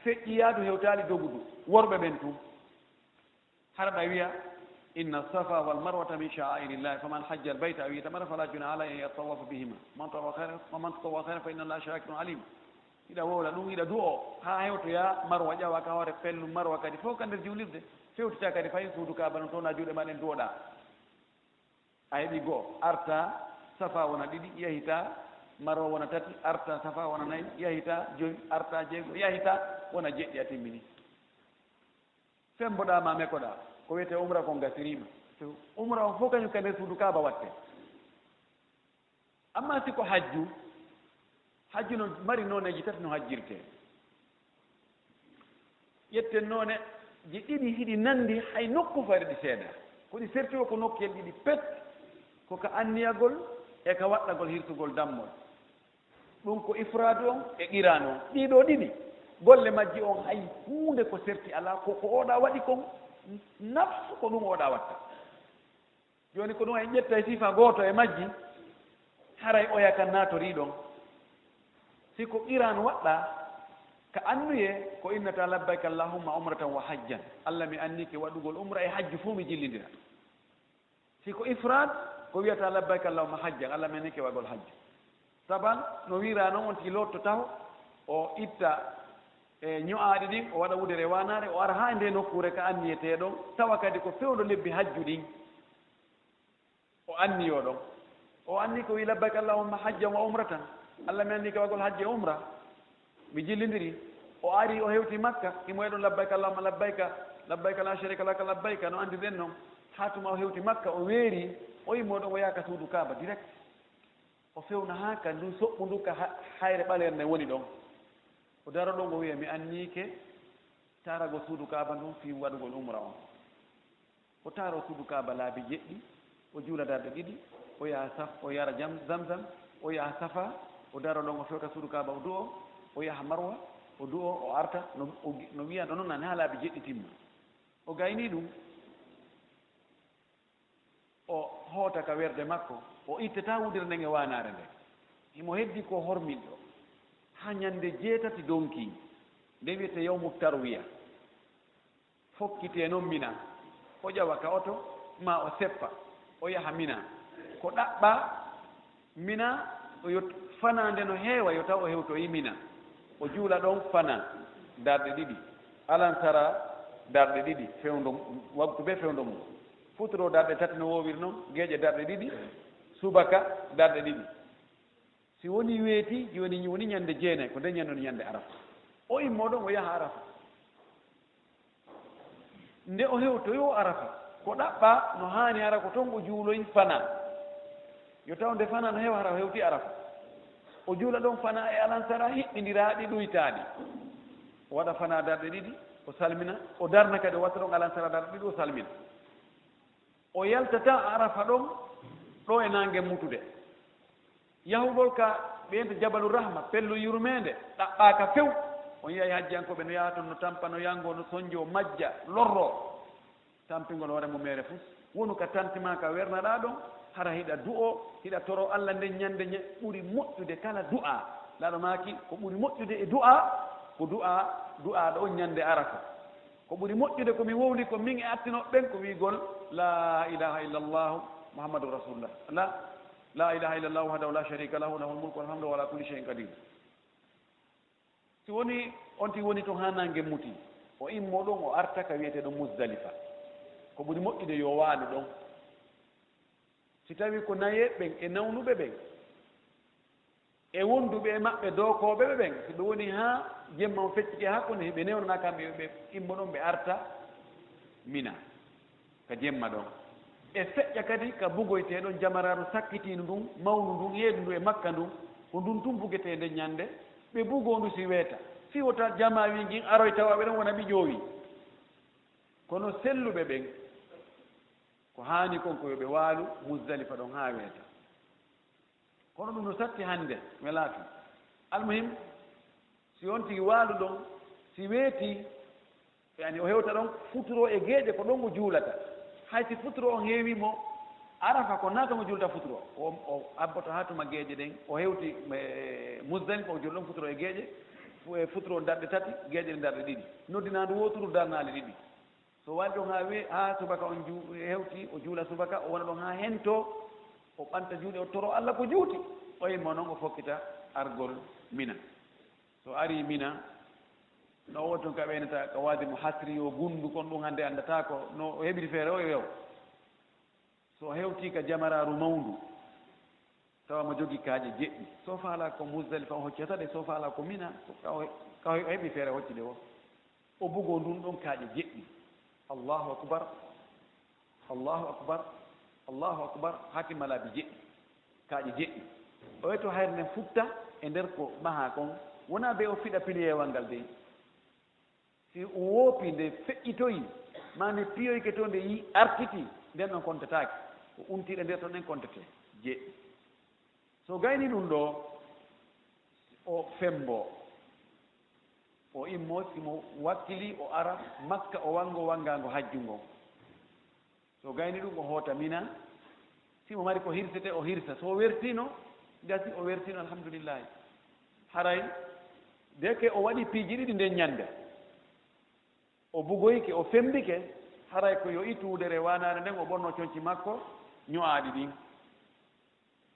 feƴƴi yaadu hewtaali dogudu, worɓe ɓen tun. Hara ɗa wiya, "Inna safa wal marwata min sha'airillahi, faman hajja al bayta aw i'tamara fala junaha alayhi an yattawafa bihima, man tatawwa khairan, wa man tatawwa khairan fa inna Allaha shakirun alim." Hiɗa wowla ɗum, hiɗa du'oo, haa hewtoyaa Marwa, ƴawa ka hoore pellu Marwa kadi fof ka nder juulirde. Fewtitaa kadi fayin suudu Kaaba no townaa juuɗe maa ɗen du'oɗaa. A heɓii go'o, artaa Safa wona ɗiɗi, yahitaa Marwa wona tati, artaa Safa wona nayi, yahitaa joyi, artaa jeego, yahitaa wona jeɗɗi, a timmini. Femboɗaa ma mekoɗaa, ko wiyetee umra kon gasiriima. Umra on fof kañum ka nder suudu Kaaba waɗtee. Amma si ko hajju, hajju no mari nooneeji tati no hajjirtee. Ƴetten nooneeji ɗiɗi hiɗi nanndi hay nokku fayre ɗi seedaa. Ko ɗi serti o ko nokkeel ɗiɗi pet, ko ka anniyagol e ka waɗɗagol hirsugol dammol. Ɗum ko ifraadu on e qiraanu on. Ɗii ɗoo ɗiɗi, golle majji on hay huunde ko serti alaa, ko, ko oɗa waɗi kon nafsu, ko ɗum oɗa watta. Jooni ko ɗum en ƴettay sifa gooto e majji, haray oya kan naatorii ɗon. Si ko qiran waɗɗa, ka annuye ko innata labbayka allahumma umratan wa hajjan. Allah, mi annike waɗugol umra e hajju fof mi jillindira. Si ko ifrad, ko wiyata labbayka allahumma hajjan, Allah, mi annike waɗugol hajju. Saban, no wira noon, on tigi lotto taho, o itta e ño'aaɗi ɗin, o waɗa wudere waanaare, o ara haa e nde nokkuure ka anniyetee ɗon, tawa kadi ko fewndo lebbi hajju ɗin. O anniyo ɗon. O anni ko wi, "Labbayka Allahumma hajjan wa umratan." Allah, mi anni kewagol hajji e umra. Mi jillindiri. O ari, o hewti Makka. Himo e ɗon, "Labbayka Allahumma labbayka, labbayka la sharika laka labbayka." No andirɗen non. Haa tuma o hewti Makka, o weeri, o immo ɗon, o yaha ka suudu Kaaba direct. O fewna haa ka ndun soɓɓu ndu ka ha-, hayre ɓaleere nden woni ɗon. O daro ɗon, o wiya, "Mi anniike taaragol suudu Kaaba ndun fii waɗugol umra on." O taaroo suudu Kaaba laabi jeɗɗi, o juula darɗe ɗiɗi, o yaha Saf-, o yara jam-, Zamzam, o yaha Safa, o daro ɗon, o fewta suudu Kaaba, o du'o, o yaha Marwa, o du'o, o arta, no, o gi-, no wiyanɗo non nani haa laabi jeɗɗi timma. O gaynii ɗum, o hoota ka werde makko, o ittataa wudere nden e waanaare nden. Himo heddi ko horminɗo haa ñande jeetati donkii, nde wiyetee yawmu tarwiya. Fokkitee non Mina, o ƴawa ka oto, maa o seppa, o yaha Mina. Ko ɗaɓɓaa Mina, o yo t-, fanaa nde no heewa, yo taw o hewtoyi Mina. O juula ɗon fanaa darɗe ɗiɗi, alansara darɗe ɗiɗi, fewndo, waktu bee fewndo mum. Futuro darɗe tati no woowiri non, geeƴe darɗe ɗiɗi, subaka darɗe ɗiɗi. Si woni weeti, jooni woni ñande jeenay, ko nden ñande woni ñande Arafa. O immoo ɗon, o yaha Arafa. Nde o hewtoyoo Arafa, ko ɗaɓɓaa no haani hara ko ton o juuloyi fanaa. Yo taw nde fanaa no heewa hara o hewti Arafa. O juula ɗon fanaa e alansara hiɓɓindiraaɗi ɗuytaaɗi. O waɗa fanaa darɗe ɗiɗi, o salmina, o darna kadi o watta ɗon alansara darɗe ɗiɗi, o salmina. O yaltataa Arafa ɗon, ɗo e naange mutude. Yahugol ka ɓeynta Jabalu Rahma, pellu yurmeende, ɗaɓɓaaka few. On yi'ay hajjiyankooɓe no yaha ton, no tampa, no yanngoo, no sonjoo, majja, lorroo. Tampingol hoore mum meere fus. Wonu ka tanti maa ka wernaɗaa ɗon, hara hiɗa du'oo, hiɗa toroo Alla nden ñande ña-, ɓuri moƴƴude kala du'aa. Laaɗo maaki, ko ɓuri moƴƴude e du'aa, ko du'aa, du'aaɗo on ñande Arafa. Ko ɓuri moƴƴude ko mi wowli ko min e attinooɓe ɓen ko wi'ugol, "Laa ilaaha illallahu Muhammadun Rasulullah." La, "Laa ilaaha illallahu wahdahu la sharika lahu, lahul mulku wal hamdu wa ala kulli shay'in qadir." Si woni on tigi woni ton haa naange muti, o immoo ɗon, o arta ka wi'eteeɗo Muzdalifa. Ko ɓuri moƴƴude yo waalu ɗon. Si tawi ko nayeeɓe ɓen e nawnuɓe ɓen, e wonduɓe e maɓɓe dookooɓe ɓe ɓen, si ɓe woni haa jemma on feccike hakkunde, si ɓe newnanaa kamɓe, yo ɓe immo ɗon, ɓe arta Mina ka jemma ɗon. E feƴƴa kadi ka bugoytee ɗon jamaraaru sakkitiindu ndun, mawndu ndun, heedu ndu e Makka ndun, ko ndun tun bugetee nden ñande, ɓe bugoo ndu si weeta. Fii wota jamaa wi ngin aroy tawa ɓe ɗon wona ɓiƴoowi. Kono selluɓe ɓen, ko haani kon ko yo ɓe waalu Muzdalifa ɗon haa weeta. Kono ɗum no satti hannde, welaa tun. Almuhim, si on tigi waalu ɗon, si weetii, yani o hewta ɗon, futuro e geeƴe ko ɗon o juulata. Hay si futuro on heewii mo, Arafa ko naata mo juulta futuro. O, o abboto haa tuma geeƴe ɗen, o hewti, e, Muzdalifa, o juula ɗon futuro e geeƴe, fu-, e futuro darɗe tati, geeƴe ɗen darɗe ɗiɗi. Noddinaandu wooturu, darnaali ɗiɗi. So waali ɗon haa we-, haa subaka on ju-, hewti, o juula subaka, o wona ɗon haa hentoo, o ɓanta juuɗe, o toroo Alla ko juuti. O immoo non, o fokkita argol Mina. So arii Mina, no o woni ton ka ɓeynata ka waadi mo hasri, yo gunndu kon ɗum hannde anndataako no o heɓiri feere o e wew. So o hewtii ka jamaraaru mawndu, tawa mo jogii kaaƴe jeɗɗi. So faalaa ko Muzdalifa o hoccata ɗe, so faalaa ko Mina, so ka o, ka o heɓi feere hoccude o. O bugoo ndun ɗon kaaƴe jeɗɗi. Allahu akbar, Allahu akbar, Allahu akbar, haa timma laabi jeɗɗi, kaaƴe jeɗɗi. O etoo hayre nden futta e nder ko mahaa kon, wonaa bee o fiɗa piliyeewal ngal dey. Si o woopii, nde feƴƴitoyi, maa nde piyoyke to, nde yi-, artiti, nden ɗon kontataake. O untii ɗe nder ton, ɗen kontetee. Jeɗɗi. So gaynii ɗum ɗoo, o femmboo. O immoo, si mo wakkilii, o ara Makka, o wanngoo wanngaango hajju ngon. So gaynii ɗum, o hoota Mina. Si mo mari ko hirsetee, o hirsa. So o wertiino, gasi, o wertiino, alhamdulillahi. Haray deke o waɗi piiji ɗiɗi nden ñannde. O bugoyike, o femmbike, haray ko yo ittu wudere waanaare nden, o ɓorno conci makko ño'aaɗi ɗin.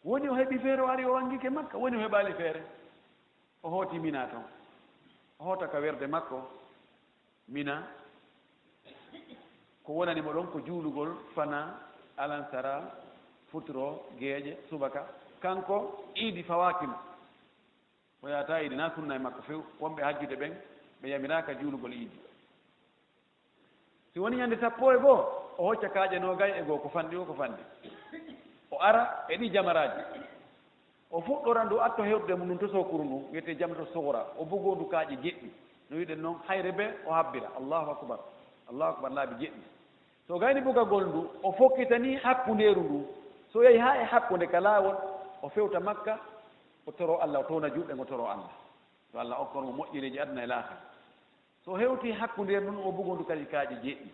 Woni o heɓi feere, o ari o wangike Makka, woni o heɓaali feere. O hooti Mina ton. O hoota ka werde makko Mina. Ko wonani mo ɗon ko juulugol fana, alansara, futuro, geeƴe, subaka. Kanko iidi fawaaki mo. O yaata iidi, na sunna e makko few. Wonɓe hajjude ɓen, ɓe yamiraaka juulugol iidi. Si woni ñande sappo e goo, o hocca kaaƴe noogay e goo, ko fanɗi o, ko fanɗi. O ara e ɗi jamaraaji. O fuɗɗora ndu atto hewtude mum ndun to sokuru ndun, wiyetee jamratu sugra. O bugoo ndu kaaƴe jeɗɗi. No wiɗen non, hayre bee o habbira. Allahu akbar. Allahu akbar, laabi jeɗɗi. So gayni bugagol ndu, o fokkitanii hakkundeeru ndu. So yahi haa e hakkunde ka laawol, o fewta Makka, o toroo Alla, o towna juuɗe, o toroo Alla. Yo Alla okkor mo moƴƴereeji aduna e laakara. So hewtii hakkundeeru ndun, o bugoo ndu kadi kaaƴe jeɗɗi.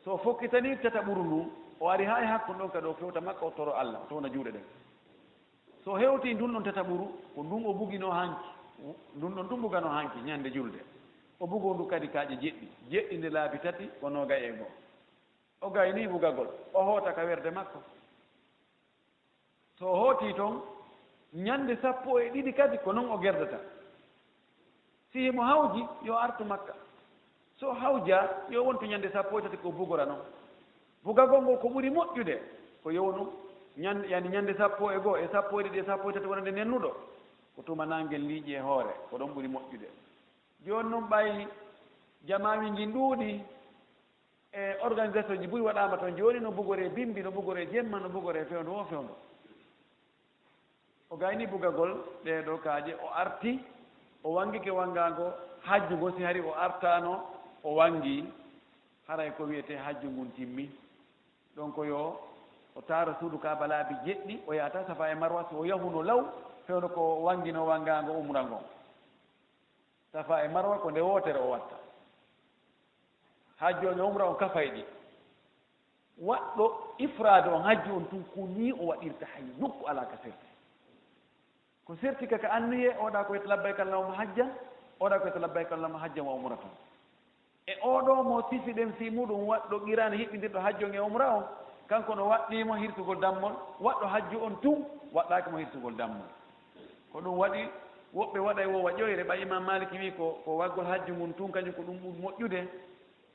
So fokkitanii tataɓuru ndun, o ari haa e hakkunde on kadi, o fewta Makka, o toroo Alla, o towna juuɗe ɗen. So hewtii ndun ɗon tataɓuru, ko ndun o buginoo hanki, ndun ɗon tun buganoo hanki ñande julde. O bugoo ndu kadi kaaƴe jeɗɗi, jeɗɗi nde laabi tati ko noogay e goo. O gaynii bugagol, o hoota ka werde makko. So o hootii ton, ñande sappo e ɗiɗi kadi ko non o gerdata. Si himo hawji, yo artu Makka. So hawjaa, yo wontu ñande sappo e tati ko bugora non. Bugagol ngol ko ɓuri moƴƴude, ko yo wonu ñan-, yani ñande sappo e goo, e sappo e ɗiɗi, e sappo e tati wonande nennuɗo. Ko tuma nangel liiƴi e hoore, ko ɗon ɓuri moƴƴude. Jooni non ɓay jamaaji ngin ɗuuɗi, e organisation ji buy waɗaama ton jooni, no bugoree bimbi, no bugoree jemma, no bugoree fewndo o fewndo. O gayni bugagol ɗee ɗoo kaaƴe, o arti, o wangike wangaango hajju ngon, si hari o artaano, o wangi, haray ko wiyetee hajju ngun timmi. Ɗon ko yo o taaro suudu Kaaba laabi jeɗɗi, o yaata Safa e Marwa, si o yahuno law, fewndo ko wangino wangaango umra ngon. Safa e Marwa ko nde wootere o watta. Hajju on e umra on kafay ɗi. Waɗɗo ifraade on hajju on tun, ko nii o waɗirta, hay nokku alaa ka serti. Ko serti ka, ka anniyee, oɗa ko wiyata labbayka Allahumma hajjan, oɗa ko wiyata labbayka Allahumma hajjan wa umratan. E oo ɗoo mo sifiɗen fii muuɗum waɗɗo qiraan hiɓɓindirɗo hajju on e umra on, kanko no waɗɗii mo hirsugol dammol, waɗɗo hajju on tun waɗɗaaki mo hirsugol dammol. Ko ɗum waɗi woɓɓe waɗay woowa ƴoyre, ɓay Imaam Maaliki wi'i ko, ko waggol hajju ngun tun, kañum ko ɗum ɓuri moƴƴude.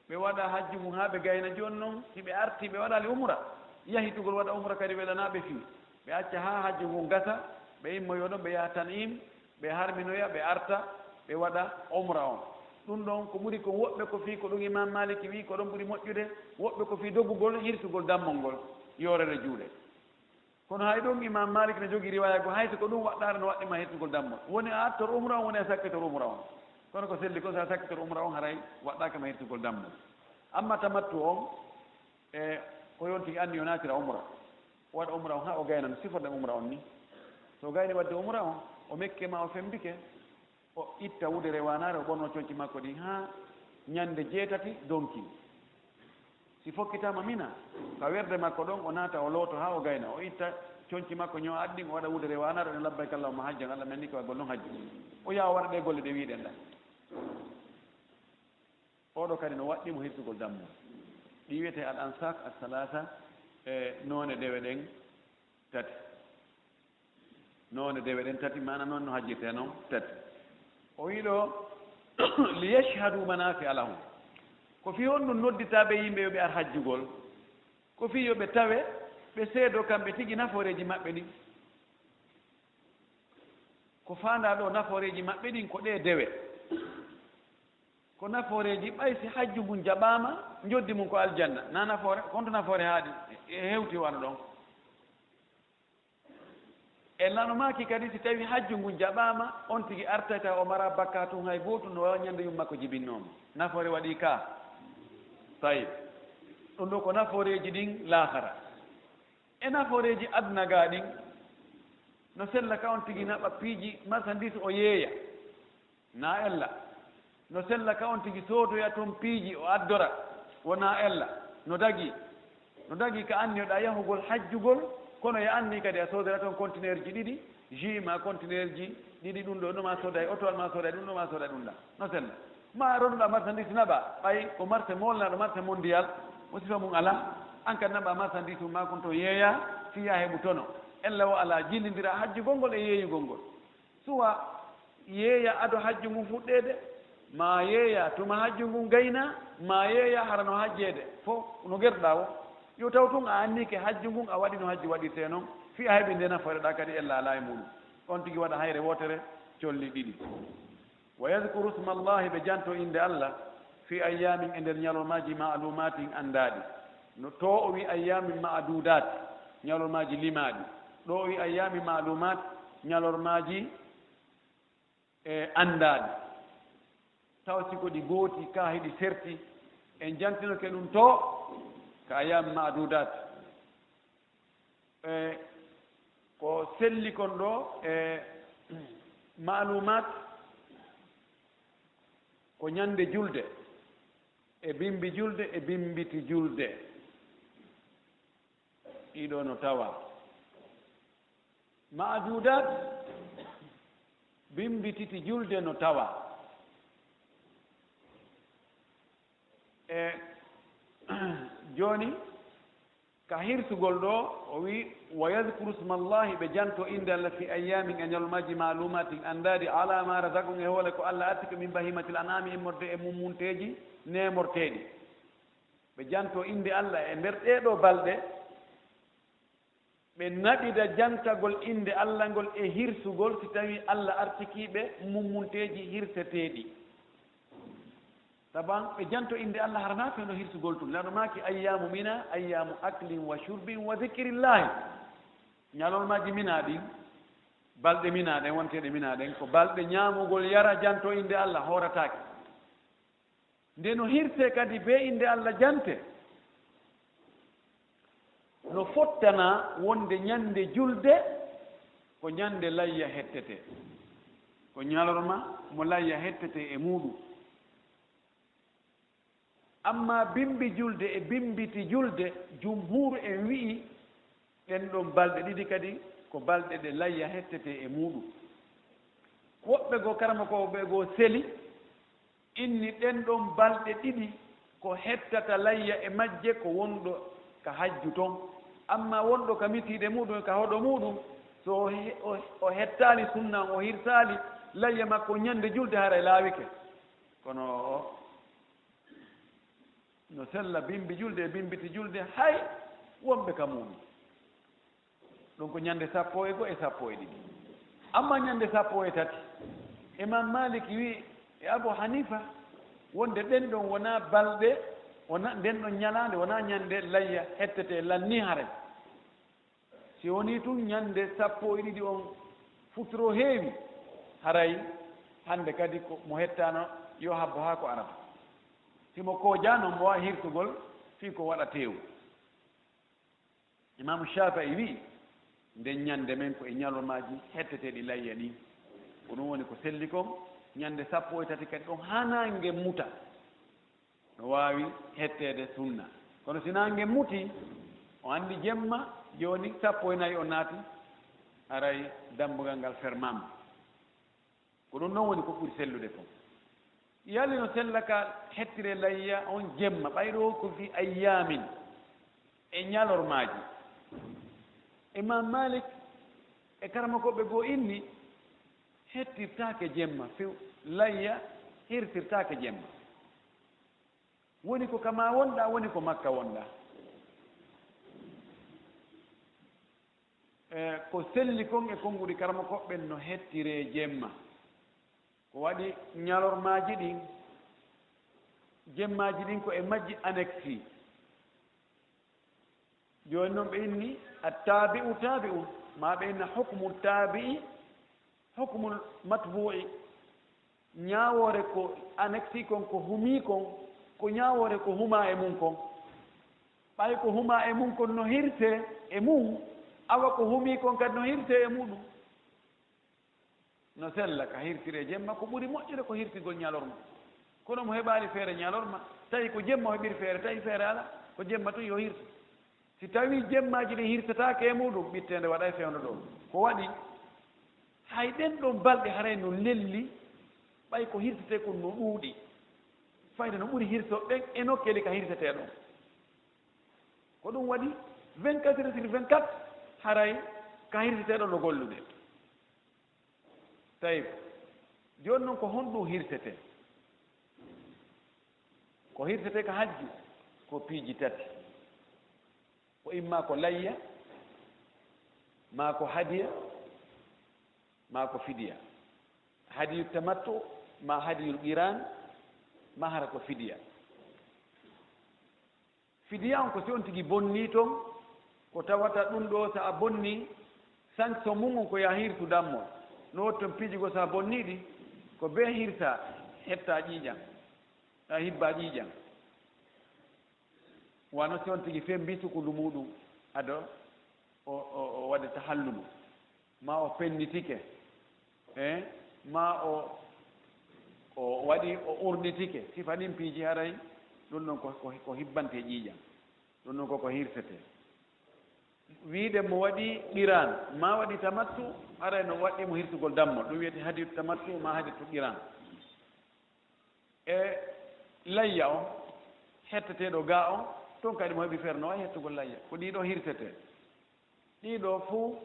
Ɓe waɗa hajju ngun haa ɓe gayna. Jooni non, si ɓe artii, ɓe waɗaali umra, yahitugol waɗa umra kadi welanaa ɓe fii. Ɓe acca haa hajju ngun gasa, ɓe immoyoo ɗon, ɓe yaha Tan'im, ɓe harminoya, ɓe arta, ɓe waɗa umra on. Ɗum ɗon ko ɓuri kon, woɓɓe ko fii ko ɗum Imaam Maaliki wi'i ko ɗon ɓuri moƴƴude, woɓɓe ko fii dogugol, hirsugol dammol ngol, yoorere juuɗe. Kono hay ɗum Imaam Maalik ne jogii riwaaya goo, hay si ko ɗum waɗɗaare no waɗɗii ma hirsugol dammol. Woni a attor umra on, woni a sakkitor umra on. Kono ko selli kon, si a sakkitor umra on, haray waɗɗaaka ma hirsugol dammol. Amma tamattu on, e ko yonti anni o naatira umra. O waɗa umra on haa o gayna no siforɗen umra on ni. So o gayni waɗde umra on, o mekke ma o fembike, o itta wudere waanaare, o ɓorno conci makko ɗin haa ñande jeetati donki. Si fokkitaama Mina, ka werde makko ɗon, o naata, o looto haa o gayna, o itta conci makko ño'aaɗi ɗin, o waɗa wudere waanaare, o labbayka Allahumma hajjan, Allah men ni ko waggol non hajju. O yaha o waɗa ɗee golle ɗe wi'ɗen ɗan. Oɗo kadi no waɗɗii mo hirsugol dammol. Ɗi wi'etee al ansak as salasa, e noone dewe ɗen tati. Noone dewe ɗen tati, maana noon no hajjirtee noon tati. O wi'i ɗoo, "Li yashhadu manafi'a lahum." Ko fii honɗum nodditaa ɓe yimɓe yo ɓe ar hajjugol? Ko fii yo ɓe tawe, ɓe seedoo kamɓe tigi nafooreeji maɓɓe ɗin. Ko faandaa ɗoo, nafooreeji maɓɓe ɗin ko ɗee dewe. Ko nafooreeji, ɓay si hajju ngun jaɓaama, njoddi mun ko aljanna. Na nafoore, honto nafoore haaɗi? E hewti wano ɗon. E lano maaki kadi, si tawi hajju ngun jaɓaama, on tigi artay tawa o maraa bakkaatu hay gootu, no waawa ñande yumma ko jibinnooma. Nafoore waɗii ka. Tayyib. Ɗum ɗoo ko nafooreeji ɗin laakara. E nafooreeji aduna gaa ɗin, no sella ka on tigi naɓa piiji, marchandise o yeeya. Na ella. No sella ka on tigi soodoya ton piiji o addora, wona ella. No dagii. No dagii ka anniyoɗaa yahugol hajjugol, kono e anni kadi a soodora ton conteneurji ɗiɗi, Jus ma conteneurji ɗiɗi, ɗum ɗo no ma sooda e oto, ma sooda ɗum ɗo, ma sooda ɗum ɗa. No sella. Ma ronnuɗa marchandise naɓa, ɓay ko marché molnaɗo, marché mondial, mo sifa mum alaa. An kan naɓa marchandise mum ma kon to yeeya, si yaa heɓu tono. Ella o alaa jillindira hajjugol ngol e yeeyugol ngol. Suwa yeeya ado hajju ngun fuɗɗeede, ma yeeya tuma hajju ngun gayna, ma yeeya hara no hajjeede. Fof no gerɗa o. Yo taw tun a annike hajju ngun a waɗi no hajju waɗirtee non, fii a heɓi nde nafoore ɗa kadi ella alaa e muɗum. On tigi waɗa hayre wootere, colli ɗiɗi. Wa yadhkuru sma Allahi, ɓe janto innde Allah, fii ayyaamin, e nder ñalormaaji, ma'luumaatin, anndaaɗi. No, to o wi ayyaamin ma'duudaat, ñalormaaji limaaɗi. Ɗo o wi ayyaamin ma'luumaat, ñalormaaji, e, anndaaɗi. Taw si ko ɗi gooti, kaa hiɗi serti, en jantinoke ɗum to ka ayyaamin ma'duudaat. E, ko selli kon ɗo, e, ma'luumaat, ko ñande julde, e bimbi julde, e bimbiti julde. Ɗiɗo no tawa. Ma'duudaat, bimbi titi julde no tawa. E, jooni, ka hirsugol ɗo, o wi, "Wa yadhkuru sma Allahi", ɓe janto innde Allah, "fi ayyaamin", e ñalormaaji, "ma'luumaatin", anndaaɗi, "alaa maa razaqahum", e hoore ko Allah arsiki, "min bahiimatil an'aami", immorde e mummunteeji neemorteeɗi. Ɓe janto innde Allah e nder ɗee ɗoo balɗe, ɓe naɓida jantagol innde Allah ngol e hirsugol, si tawii Allah arsikii ɓe mummunteeji hirseteeɗi. Taban ɓe janto innde Allah hara na fewndo hirsugol tun. Laɗo maaki, "Ayyaamu mina, ayyaamu aklin wa shurbin wa zikirillaahi." Ñalormaaji mina ɗin, balɗe mina ɗen, wonteeɗe mina ɗen, ko balɗe ñaamugol yara, janto innde Allah, hoorataake. Nde no hirtee kadi bee innde Allah jante, no fottana wonde ñande julde ko ñande layya hettetee, ko ñalorma mo layya hettetee e muuɗum. Amma bimbi julde e bimbiti julde, jumhuuru en wi'i, ɗen ɗon balɗe ɗiɗi kadi ko balɗe ɗe layya hettetee e muuɗum. Woɓɓe goo, karamokooɓe goo seli, inni ɗen ɗon balɗe ɗiɗi ko hettata layya e majje ko wonɗo ka hajju ton. Amma wonɗo ka mitiiɗe muuɗum, ka hoɗo muuɗum, so o he-, o, o hettaali sunna on, o hirsaali layya makko ñande julde, haray laawike. Kono o, no sella bimbi julde e bimbiti julde, hay wonɓe ka muuɗum. Ɗum ko ñande sappo e go'o e sappo e ɗiɗi. Amma ñande sappo e tati, Imam Malik wi e Abu Hanifa wonde ɗen ɗon wonaa balɗe, wona-, nden ɗon ñalaande wonaa ñande layya hettetee lanni haray. Si wonii tun ñande sappo e ɗiɗi on futuro heewi, haray hande kadi ko mo hettaano yo habbo haa ko arata. Si mo koojaano, mo waawi hirtugol fii ko waɗa teewu. Imaamu Shaafi'i wi'i, nden ñande men ko e ñalormaaji hetteteeɗi layya ɗin. Ko ɗum woni ko selli kon, ñande sappo e tati kadi ɗon haa naange muta. No waawi hetteede sunna. Kono si naange muti, o anndi jemma, jooni sappo e nayi o naati, haray dambugal ngal fermaama. Ko ɗum non woni ko ɓuri sellude fof. Yalli no sella ka hettire layya on jemma, ɓay ɗo ko fii ayyaamin, e ñalormaaji. Imam Malik e karamokooɓe goo inni, hettirtaake jemma few, layya hirtirtaake jemma. Woni ko kama wonɗaa, woni ko Makka wonɗaa. E, ko selli kon e konnguɗi karamokooɓe ɓen no hettiree jemma. Ko waɗi ñalormaaji ɗin, jemmaaji ɗin ko e majji annexe. Jooni non ɓe inni attaabi'u taabi'un, maa ɓe inna hukmu taabi'i hukmul matbu'i. Ñaawoore ko annexe kon, ko humii kon, ko ñaawoore ko humaa e mun kon. Ɓay ko humaa e mun kon no hirtee e mun, awa ko humii kon kadi no hirtee e muɗum. No sella ka hirtire jemma, ko ɓuri moƴƴude ko hirtigol ñalorma. Kono mo heɓaali feere ñalorma, tawi ko jemma o heɓiri feere, tawi feere alaa, ko jemma tun yo hirtu. Si tawii jemmaaji ɗin hirtataake e muɗum, ɓitteende waɗay fewndo ɗoo. Ko waɗi? Hay ɗen ɗon balɗe haray no lelli, ɓay ko hirsetee kon no ɗuuɗi. Fayda no ɓuri hirsoɓe ɓen e nokkeeli ka hirsetee ɗon. Ko ɗum waɗi vingt-quatre sur vingt-quatre haray ka hirsetee ɗon no gollude. Tawi jooni non ko honɗum hirsetee? Ko hirsetee ka hajju ko piiji tati. Ko imma ko layya, maa ko hadiya, maa ko fidiya. Hadiyu tamattu, maa hadiyul qiran, maa hara ko fidiya. Fidiya on ko si on tigi bonnii ton, ko tawata ɗum ɗoo so a bonnii, sanction mum on ko yo a hirsu dammol. No wotton piiji goo so a bonnii ɗi, ko bee hirsa, hetta ƴiiƴan, a hibba ƴiiƴan. Wano si on tigi fembi sukundu muuɗum, ado o, o, o waɗi tahallulu, maa o pennitike, eh, maa o, o waɗi, o urnitike, sifa ɗin piiji haray, ɗum ɗon ko, ko, ko hibbante ƴiiƴan, ɗum ɗon ko ko hirsetee. Wiide mo waɗi qiran, maa waɗi tamattu, haray no waɗɗii mo hirsugol dammol, ɗum wiyetee hadiyu tamattu, maa hadiyu qiran. E layya on, hetteteeɗo gaa on, ton kadi mo heɓi feere no waawi hettugol layya. Ko ɗii ɗoo hirsetee. Ɗii ɗoo fow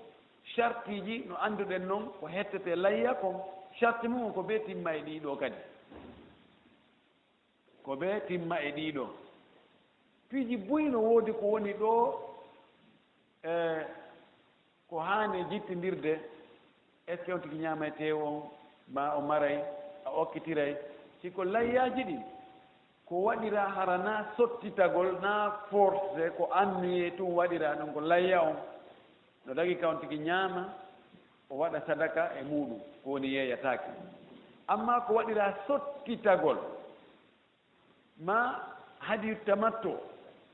sartiiji no annduɗen non ko hettetee layya kon, sarti mum on ko bee timma e ɗii ɗoo kadi. Ko bee timma e ɗii ɗoo. Piiji buy no woodi ko woni ɗoo, e, ko haani jittindirde, est-ce que on tigi ñaamay teewu on, maa o maray, a okkitiray? Si ko layyaaji ɗin, ko waɗiraa hara naa sottitagol, naa force, ko anniyee tun waɗiraa ɗun, ko layya on. No dagi ka on tigi ñaama, o waɗa sadaka e muuɗum, ko woni yeeyataake. Amma ko waɗiraa sottitagol, maa hadiyu tamattu,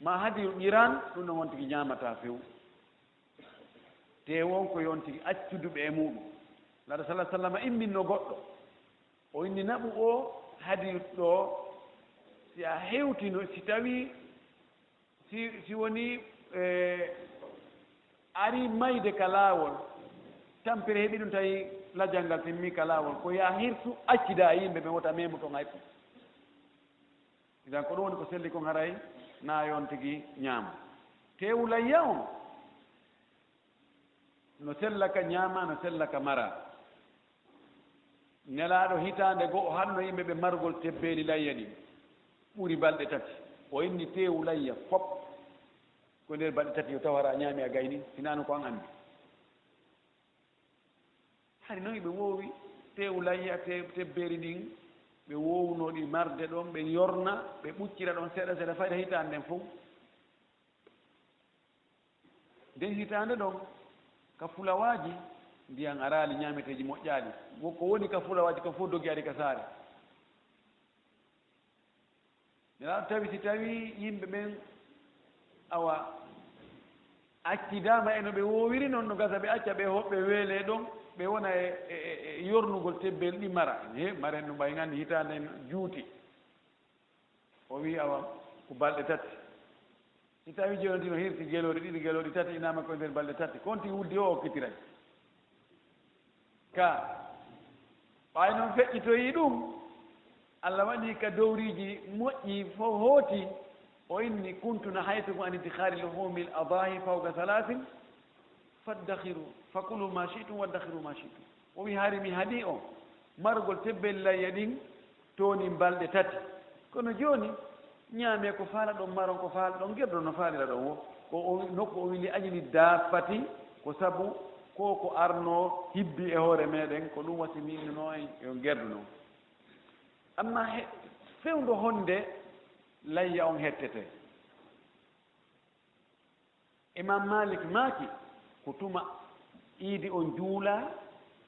maa hadiyu qiran, ɗum ɗon on tigi ñaamataa few. Te won ko yo on tigi accu duɓe e muuɗum. Laaɗo sallallaahu alayhi wa sallam imminno goɗɗo. O inni naɓu o hadiyu ɗoo, si a hewtino, si tawii, si, si wonii, eh, arii mayde ka laawol, tampere heɓi ɗum tawi lajal ngal timmii ka laawol, ko yo a hirsu, accidaa e yimɓe ɓen wota meemu ton hay fuu. Idan ko ɗum woni ko selli kon haray na yo on tigi ñaamo. Teewu layya on no sella ka ñaama, no sella ka mara. Nelaaɗo hitaande goo o haɗuno yimɓe ɓe marugol tebbeeli layya ɗin ɓuri balɗe tati. O inni teewu layya fop ko nder balɗe tati yo taw hara a ñaami a gayni, hinaa no ko an anndi. Hari non ɓe woowi teewu layya, te-, tebbeeli ɗin, ɓe woowuno ɗi marde ɗon, ɓe yorna, ɓe ɓuccira ɗon seeɗa seeɗa fayda hitaande nden fow. Nden hitaande ɗon, ka fulawaaji, ndiyan araali, ñaameteeji moƴƴaali. Wo ko woni ka fulawaaji, ka fow dogi ari ka saare. Nelaaɗo tawi si tawii yimɓe ɓen, awa, accidaama e no ɓe woowiri non, no gasa ɓe acca ɓe hoɓɓe weelee ɗon, ɓe wona e, e, e, e yornugol tebbel ɗi mara. He, maren no ɓay nganndi hitaande en juuti. O wi'i, awa, ko balɗe tati. Si tawii jooni no hirti gelooɗi ɗiɗi, gelooɗi tati, inaama ko e nder balɗe tati, ko on tigi wuddi o okkitiray. Ka ɓay non feƴƴitoyii ɗum, Allah waɗi ka dowriiji moƴƴi fof hooti, o inni, "Kuntu nahaytukum an iddikhari luhumil adahi fawqa thalathin, faddakhiru, fakulu ma shi'tum, waddakhiru ma shi'tum." O wi, "Hari mi haɗi on margol tebbel layya ɗin toonin balɗe tati. Kono jooni, ñaamee ko faalaɗon, maron ko faalaɗon, gerɗon no faaliraɗon wo." Ko o, nokku o wili ajli daafati, ko sabu ko ko arnoo hibbi e hoore meɗen, ko ɗum wasi mi innuno en yo gerdu non. Amma he, fewndo honde layya on hettete? Imam Malik maaki, ko tuma iidi on juulaa,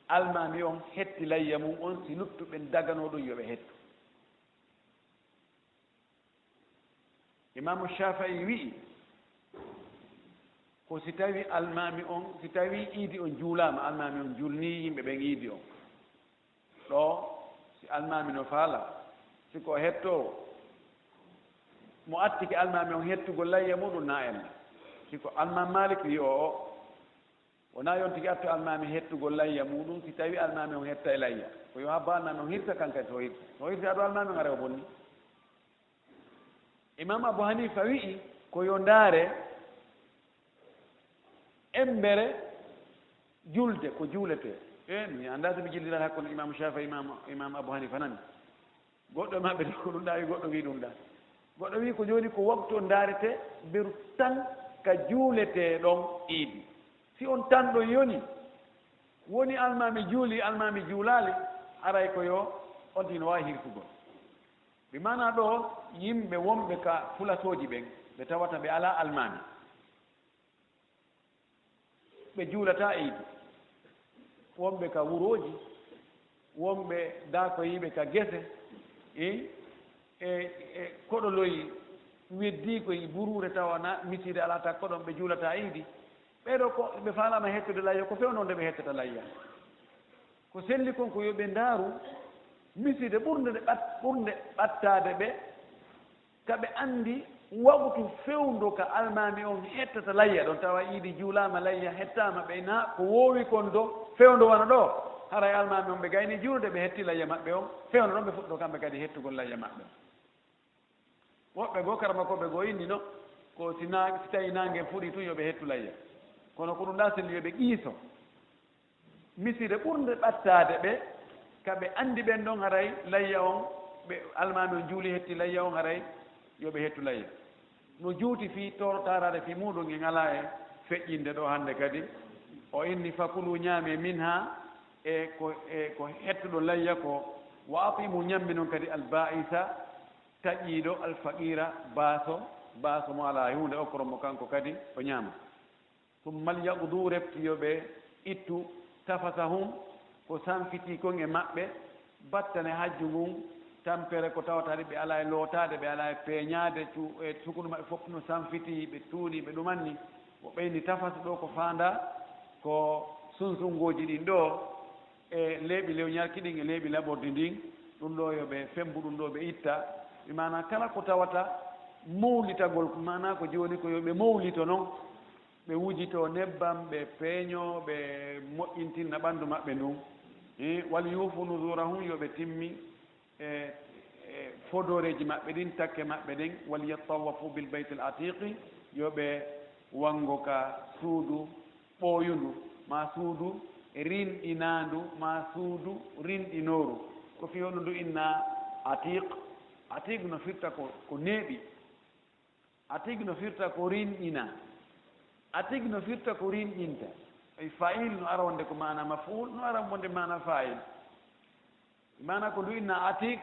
almaami on hetti layya mum on, si luttuɓe daganoo ɗum yo ɓe hettu. Imaamu Shaafi'i wi'i, ko si tawi almaami on, si tawi iidi on juulaama, almaami on julnii yimɓe ɓen iidi on. Ɗoo, si almaami no faala, si ko hettoowo, mo attike almaami on hettugol layya muɗum na ella. Si ko almaami Maalik wi o, o, Wonaa yon tigi atto almaami hettugol layya muuɗum, si tawii almaami on hettay layya. Ko yo habbo almaami on hirsa, kan kadi so hirsi. So hirsi ado almaami on, haray o bonni. Imam Abu Hanifa wi'i ko yo ndaare embere julde ko juuletee. E, mi anndaa so mi jilliran hakkunde Imam Shafi'i, Imam, Imam Abu Hanifa nani. Goɗɗo e maɓɓe ko ɗum ɗaa wi, goɗɗo wi ɗum ɗaa. Goɗɗo wi ko jooni ko waktu on ndaarete beru tan ka juuletee ɗon iidi. Si on tan ɗon yoni, woni almaami juuli, almaami juulaali, haray ko yo on tigi no waawi hirsugol. Bi maanaa ɗoo, yimɓe wonɓe ka fulasooji ɓen, ɓe tawata ɓe alaa almaami. Ɓe juulataa iidi. Wonɓe ka wurooji, wonɓe daakoyiiɓe ka gese, e, e, e koɗoloy weddii koy buruure tawa na misiide alaa takko ɗon, ɓe juulataa iidi. Ɓee ɗoo ko ɓe faalaama hettude layya, ko fewndo nde ɓe hettata layya. Ko selli kon ko yo ɓe ndaaru misiide ɓurnde nde ɓat-, ɓurnde ɓattaade ɓe, ka ɓe anndi waqtu fewndo ka almaami on hettata layya ɗon, tawa iidi juulaama, layya hettaama, ɓe na ko woowi kon do fewndo wano ɗoo, haray almaami on ɓe gayni juulde, ɓe hetti layya maɓɓe on, fewndo ɗon ɓe fuɗɗo kamɓe kadi hettugol layya maɓɓe. Woɓɓe goo, karamakooɓe goo inni no, ko si na-, si tawii naange fuɗii tun yo ɓe hettu layya. Kono ko ɗum ɗaa selli yo ɓe qiiso. Misiide ɓurnde ɓattaade ɓe, ka ɓe anndi ɓen ɗon haray layya on, ɓe almaami on juuli hetti layya on haray, yo ɓe hettu layya. No juuti fii tooro taaraade fii muuɗum, en alaa e feƴƴinde ɗoo hannde kadi. O inni, "Fakulu, ñaamee, minha, e ko, e ko hettuɗon layya ko, wa atimu, ñamminon kadi, al-ba'isa, taƴiiɗo, al-faqira, baaso, baaso mo alaa huunde, okkoron mo kanko kadi o ñaama." Summa lyaqdu, refti yo ɓe ittu, tafasahum, ko sanfitii kon e maɓɓe, battane hajju ngun, tampere ko tawata ɓe alaa e lootaade, ɓe alaa e peeñaade, cu-, e sukundu maɓɓe fof no sanfitii, ɓe tuunii, ɓe ɗumanni. Wo ɓeyni tafas ɗoo ko faandaa, ko sunsunngooji ɗin ɗoo, e leeɓi lewñarki ɗin, e leeɓi laɓordi ndin, ɗum ɗoo yo ɓe femmbu, ɗum ɗoo ɓe itta. Bi maanaa kala ko tawata mowlitagol, maanaa ko jooni ko yo ɓe mowlito non. Ɓe wujitoo nebbam, ɓe peeñoo, ɓe moƴƴintinna ɓanndu maɓɓe ndun. Eh, wal yuufu nuzurahum, yo ɓe timmi e, e fodooreeji maɓɓe ɗin, takke maɓɓe ɗen. Wal yattawafu bil baytil atiqi, yo ɓe wanngo ka suudu ɓooyundu, maa suudu rinɗinaandu, maa suudu rinɗinooru. Ko fii honɗun ɗun innaa atiq? Atiq no firta ko, ko neeɓi. Atiq no firta ko rinɗina. Atiq no firta ko rinɗinta. Ay, fa'il no ara wonde ko maana maf'ul, no ara wonde maana fa'il. Maana ko ndu inna atiq,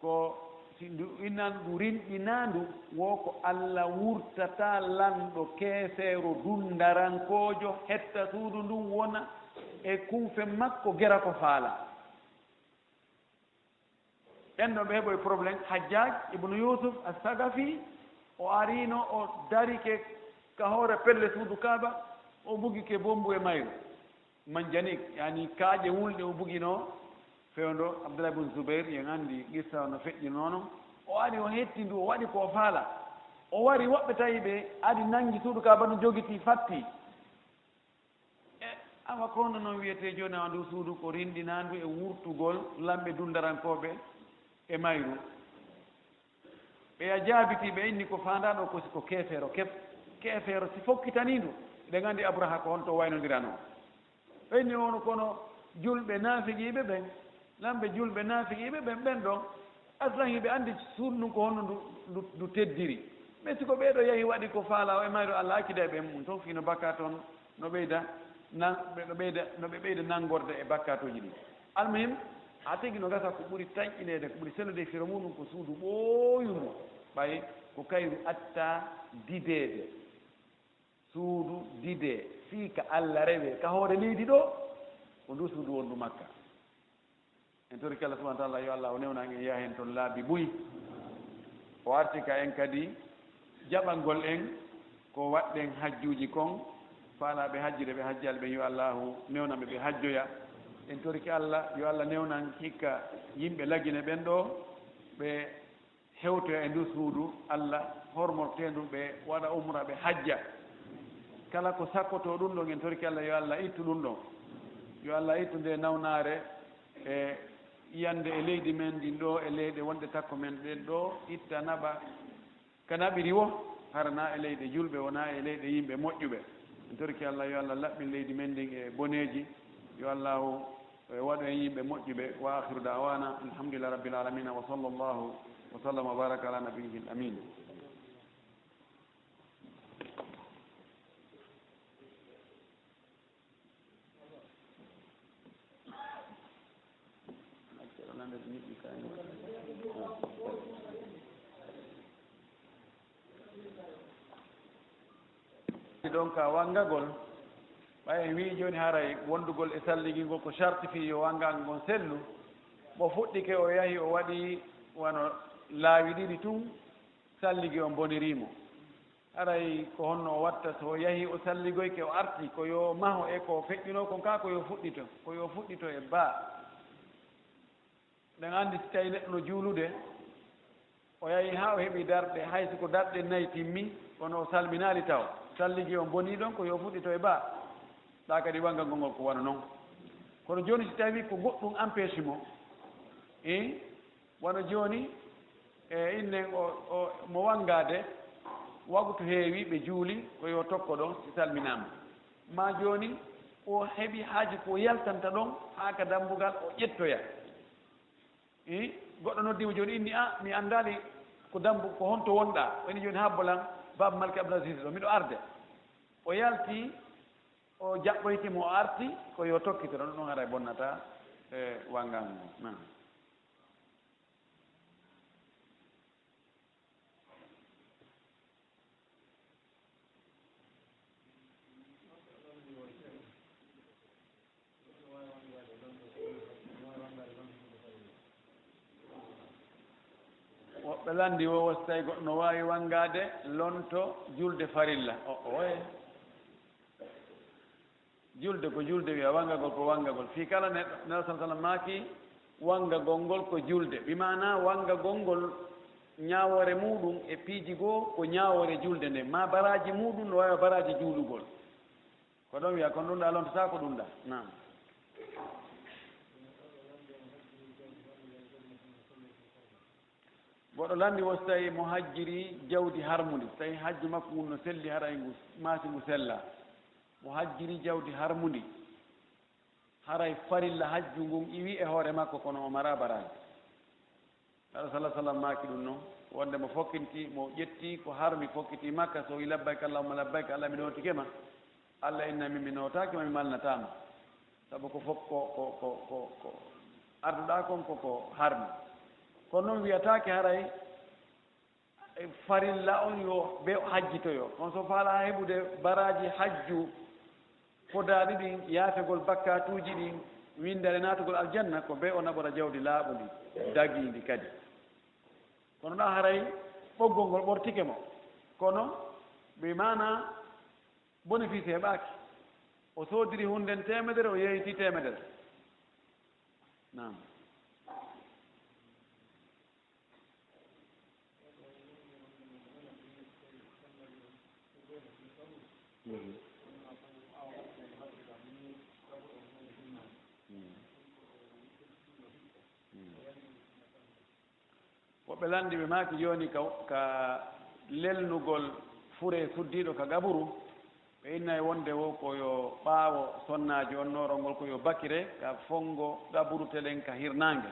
ko si ndu inna ndu rinɗinaandu, wo ko Alla wurtata lanɗo keefeero dundarankoojo, hetta suudu ndun wona e kunfe makko gera ko faala. Ɓen ɗon ɓe heɓoyi problème. Hajjaj ibnu Yusuf as-Sagafi, o ariino, o darike ka hoore pelle suudu Kaaba, o bugike bombu e mayru. Manjanik, yani kaaƴe wulɗe o buginoo fewndo Abdullah ibn Zubair, en anndi qissa no feƴƴinoo non. O ari, o hetti ndu, o waɗi ko o faala. O wari, woɓɓe tawi ɓe ari, nangi suudu Kaaba ndun, jogitii, fatti. E, awa ko honno non wiyetee jooni, awa ndu suudu ko rinɗinaandu e wurtugol lamɓe dundarankooɓe e mayru? Ɓeya jaabitii, ɓe inni ko faandaa ɗoo ko si ko keefeero kef. Keefeero si fokkitanii ndu, eɗen anndi Abraha ko honto o waynondiranoo. Ɓe inni on kono julɓe naafiqiiɓe ɓen, lamɓe julɓe naafiqiiɓe ɓen, ɓen ɗon, aslan hiɓe anndi suudu ndun ko honno ndu, ndu, ndu teddiri. Mais si ko ɓee ɗoo yahi waɗi ko faalaa o e mayru, Alla accida e ɓen mum ton, fii no bakkaatu on no ɓeyda nan-, ɓe, no ɓeyda, no ɓe ɓeyda nanngorde e bakkaatuuji ɗin. Almuhim, atiq no gasa ko ɓuri tanƴineede, ko ɓuri sellude e firo muuɗum ko suudu ɓooyundu, ɓay ko kayru attaa dideede. Suudu didee, fii ka Alla rewee ka hoore leydi ɗoo, ko ndu suudu wondu Makka. En torike Alla subhaanahu wa ta'aalaa, yo Alla o newnan en, yahen ton laabi buy. O artirka en kadi jaɓangol en ko waɗɗen hajjuuji kon, faalaaɓe hajjude ɓe hajjaali ɓen, yo Allaahu newnan ɓe, ɓe hajjoya. En torike Alla, yo Alla newnan hikka yimɓe Lagine ɓen ɗoo, ɓe hewtoya e ndu suudu Alla hormorteendu, ɓe waɗa umra, ɓe hajja. Kala ko sakkotoo ɗum ɗon, en torike Allah, yo Allah ittu ɗum ɗon. Yo Allah ittu nde nawnaare e yiyannde e leydi men ndin ɗoo, e leyɗe wonɗe takko men ɗen ɗoo, itta naɓa ka naɓiri woo, hara na e leyɗe julɓe, wona e leyɗe yimɓe moƴƴuɓe. En torike Allah, yo Allah laɓɓin leydi men ndin e boneeji. Yo Allahu, eh, waɗu en yimɓe moƴƴuɓe. Wa akhiru da'wana, alhamdulillahi rabbil alamina, wa sallallahu wa sallam wa baraka ala nabiyyihil amin. Donc, a wanngagol, ɓay en wii jooni haray wonndugol e salligingol ko sharti fii yo wanngaango ngon sellu, mo fuɗɗike o yahi o waɗi wano laawi ɗiɗi tun, salligi on bonirii mo. Haray ko honno o watta so o yahi o salligoyke o arti, ko yo maho e ko feƴƴunoo kon kaa ko yo fuɗɗito, ko yo fuɗɗito e baa. Ɗen anndi si tawi neɗɗo no juulude, o yahi haa o heɓi darɗe, hay si ko darɗe nayi timmi, kono o salminaali taw. Salligi on bonii ɗon ko yo fuɗɗito e baa. Ɗaa kadi wannga ngol ngol ko wano non. Kono jooni si tawi ko goɗɗum empêche mo, e wano jooni, e innen o, o, mo wanngaade, waktu heewi ɓe juuli, ko yo tokko ɗon si salminaama. Maa jooni o heɓi haaji ko yaltanta ɗon haa ka dambugal o ƴettoya. I, goɗɗo noddiima jooni inni, "A, mi anndaali ko dambu, ko honto wonɗaa?" O inni jooni, "Habbo lan, Baaba Malki Abdul Aziz ɗo, miɗo arde." O yalti, o jaɓɓoyti mo, o arti, ko yo tokkitoro, ɗum ɗon haray bonnataa, e, wanngaango. Naam. Woɓɓe lanndi wo, wo si tawi goɗɗo no waawi wanngaade lonto julde farilla. O, oye. Julde ko julde wiya, wanngagol ko wanngagol. Fii kala neɗɗo, Nelson Sala maaki, wanngagol ngol ko julde. Bi maanaa wanngagol ngol ñaawoore muuɗum e piiji goo ko ñaawoore julde nden. Maa baraaji muuɗum no waawi baraaji juulugol. Ko ɗon wiya, kono ɗum ɗaa lontotaako ɗum ɗaa. Naam. Goɗɗo lanndi wo si tawi mo hajjiri jawdi harmundi, si tawi hajju makko ngun no selli, haray ngu maasi ngu sella. Mo hajjiri jawdi harmundi, haray farilla hajju ngun iwi e hoore makko, kono o maraa baraaji. Neɗɗo sala sallam maaki ɗum non, wonde mo fokkinti, mo ƴetti ko harmi, fokkiti Makka, so wi, "Labbayka Allahumma labbayka, Allah, mi nootike ma." Allah inna min, mi nootaaki ma, mi malnataa ma. Sabu ko fof ko, ko, ko, ko, ko arduɗaa kon ko, ko harmi. Kono noon wiyataake haray e farilla on yo ɓe hajjitoyo. On so faalaa heɓude baraaji hajju fodaaɗi ɗin, yaafegol bakkaatuuji ɗin, winndere naatugol aljanna, ko ɓe o naɓora jawdi laaɓundi, dagiindi kadi. Kono ɗaa haray ɓoggol ngol ɓortike mo. Kono bi maanaa bénéfice heɓaaki. O soodiri hunden teemedere, o yeeyitii teemedere. Naam. Mhm. Mhm. Mhm. Woɓɓe lanndi ɓe maaki jooni ka, ka lelnugol fure suddiiɗo ka gaburu, ɓe innay wonde wo ko yo ɓaawo sonnaajo on noorol ngol ko yo bakire ka fonngo gaburu telen ka hirnaange.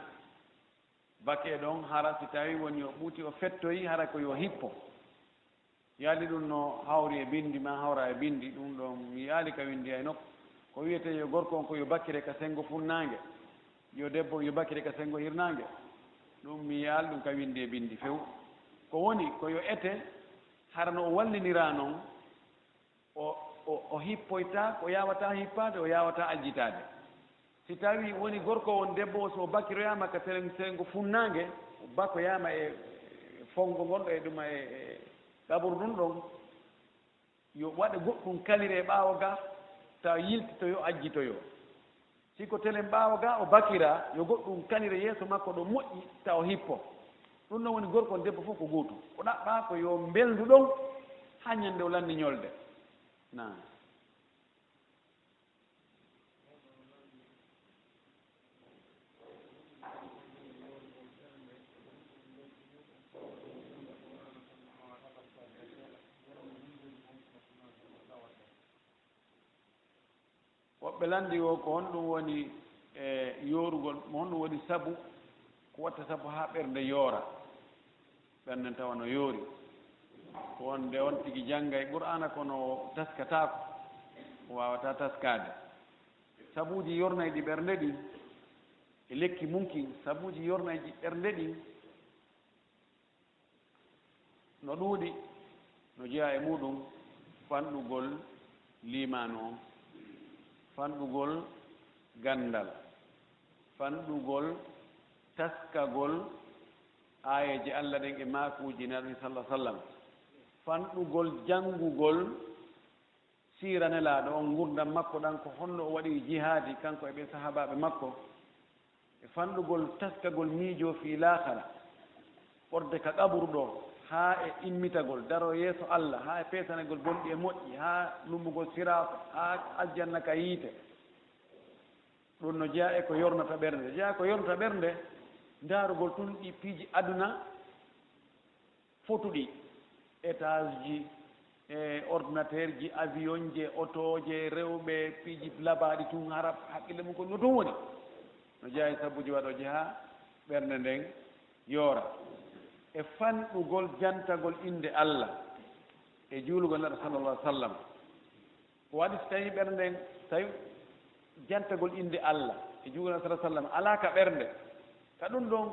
Bakee ɗon hara si tawi woni o ɓuuti o fettoyi hara ko yo hippo. Yaali ɗum no hawri e binndi, maa hawra e binndi, ɗum ɗon mi yi'aali ka winndi hay nokku. Ko wiyetee yo gorko on ko yo bakire ka senngo funnaange, yo debbo on yo bakire ka senngo hirnaange, ɗum mi yi'aali ɗum ka winndi e binndi few. Ko woni, ko yo ete, hara no o walliniraa non, o, o, o hippoytaa, ko yaawataa hippaade, o yaawataa aljitaade. Si tawii woni gorko on, debbo o, so o bakiroyaama ka seren-, senngo funnaange, o bakoyaama e, e fonngo ngon ɗo e ɗuma e, e qaburu ɗum ɗon, yo waɗe goɗɗum kalire ɓaawo ga, tawa yiltitoyo, ajjitoyo. Si ko telen ɓaawo ga, o bakira, yo goɗɗum kalire yeeso makko ɗo moƴƴi, tawa o hippo. Ɗum ɗon woni gorko on, debbo fof ko gootum. Ko ɗaɓɓaa ko yo mbelndu ɗon haa ñande o lanni ñolde. Naam. Woɓɓe lanndi o ko honɗum woni e yoorugol, honɗum woni sabu ko watta sabu haa ɓernde yoora? Ɓernde tawa no yoori. Ko wonde on tigi janngay Qur'aana kono o taskataako, o waawataa taskaade. Sabuuji yornayɗi ɓernde ɗin e lekki mum kin, sabuuji yornayɗi ɓernde ɗin no ɗuuɗi, no jeyaa e muɗum fanɗugol liimaanu on, fanɗugol ganndal, fanɗugol taskagol aayeeje Alla ɗen e maakuuji Naaɗo sallallahu alaihi wasallam, fanɗugol janngugol siira Nelaaɗo on, ngurndan makko ɗan, ko honno o waɗiri jihaadi kanko e ɓen sahaabaaɓe makko, e fanɗugol taskagol miijo fii laakara, ɓorde ka qaburu ɗoo, haa e immitagol, daroo yeeso Alla, haa e peesanagol bonɗi e moƴƴi, haa lumbugol siraata, haa aljanna ka yiite. Ɗum no jeyaa e ko yornata ɓernde. Jeyaa ko yornata ɓernde, ndaarugol tun ɗi piiji aduna fotuɗi, étage ji, e ordinateur ji, avion je, oto je, rewɓe, piiji labaaɗi tun, hara hakkille mum ko no tun woni. No jeyaa e sabuuji waɗooji haa ɓernde nden yoora. E fanɗugol jantagol innde Alla e juulugol Naaɗo sallallahu alaihi wasallam. Ko waɗi so tawii ɓernde nden, so tawii jantagol innde Alla e juulugol Naaɗo sallallahu alaihi wasallam alaa ka ɓernde, ka ɗum ɗon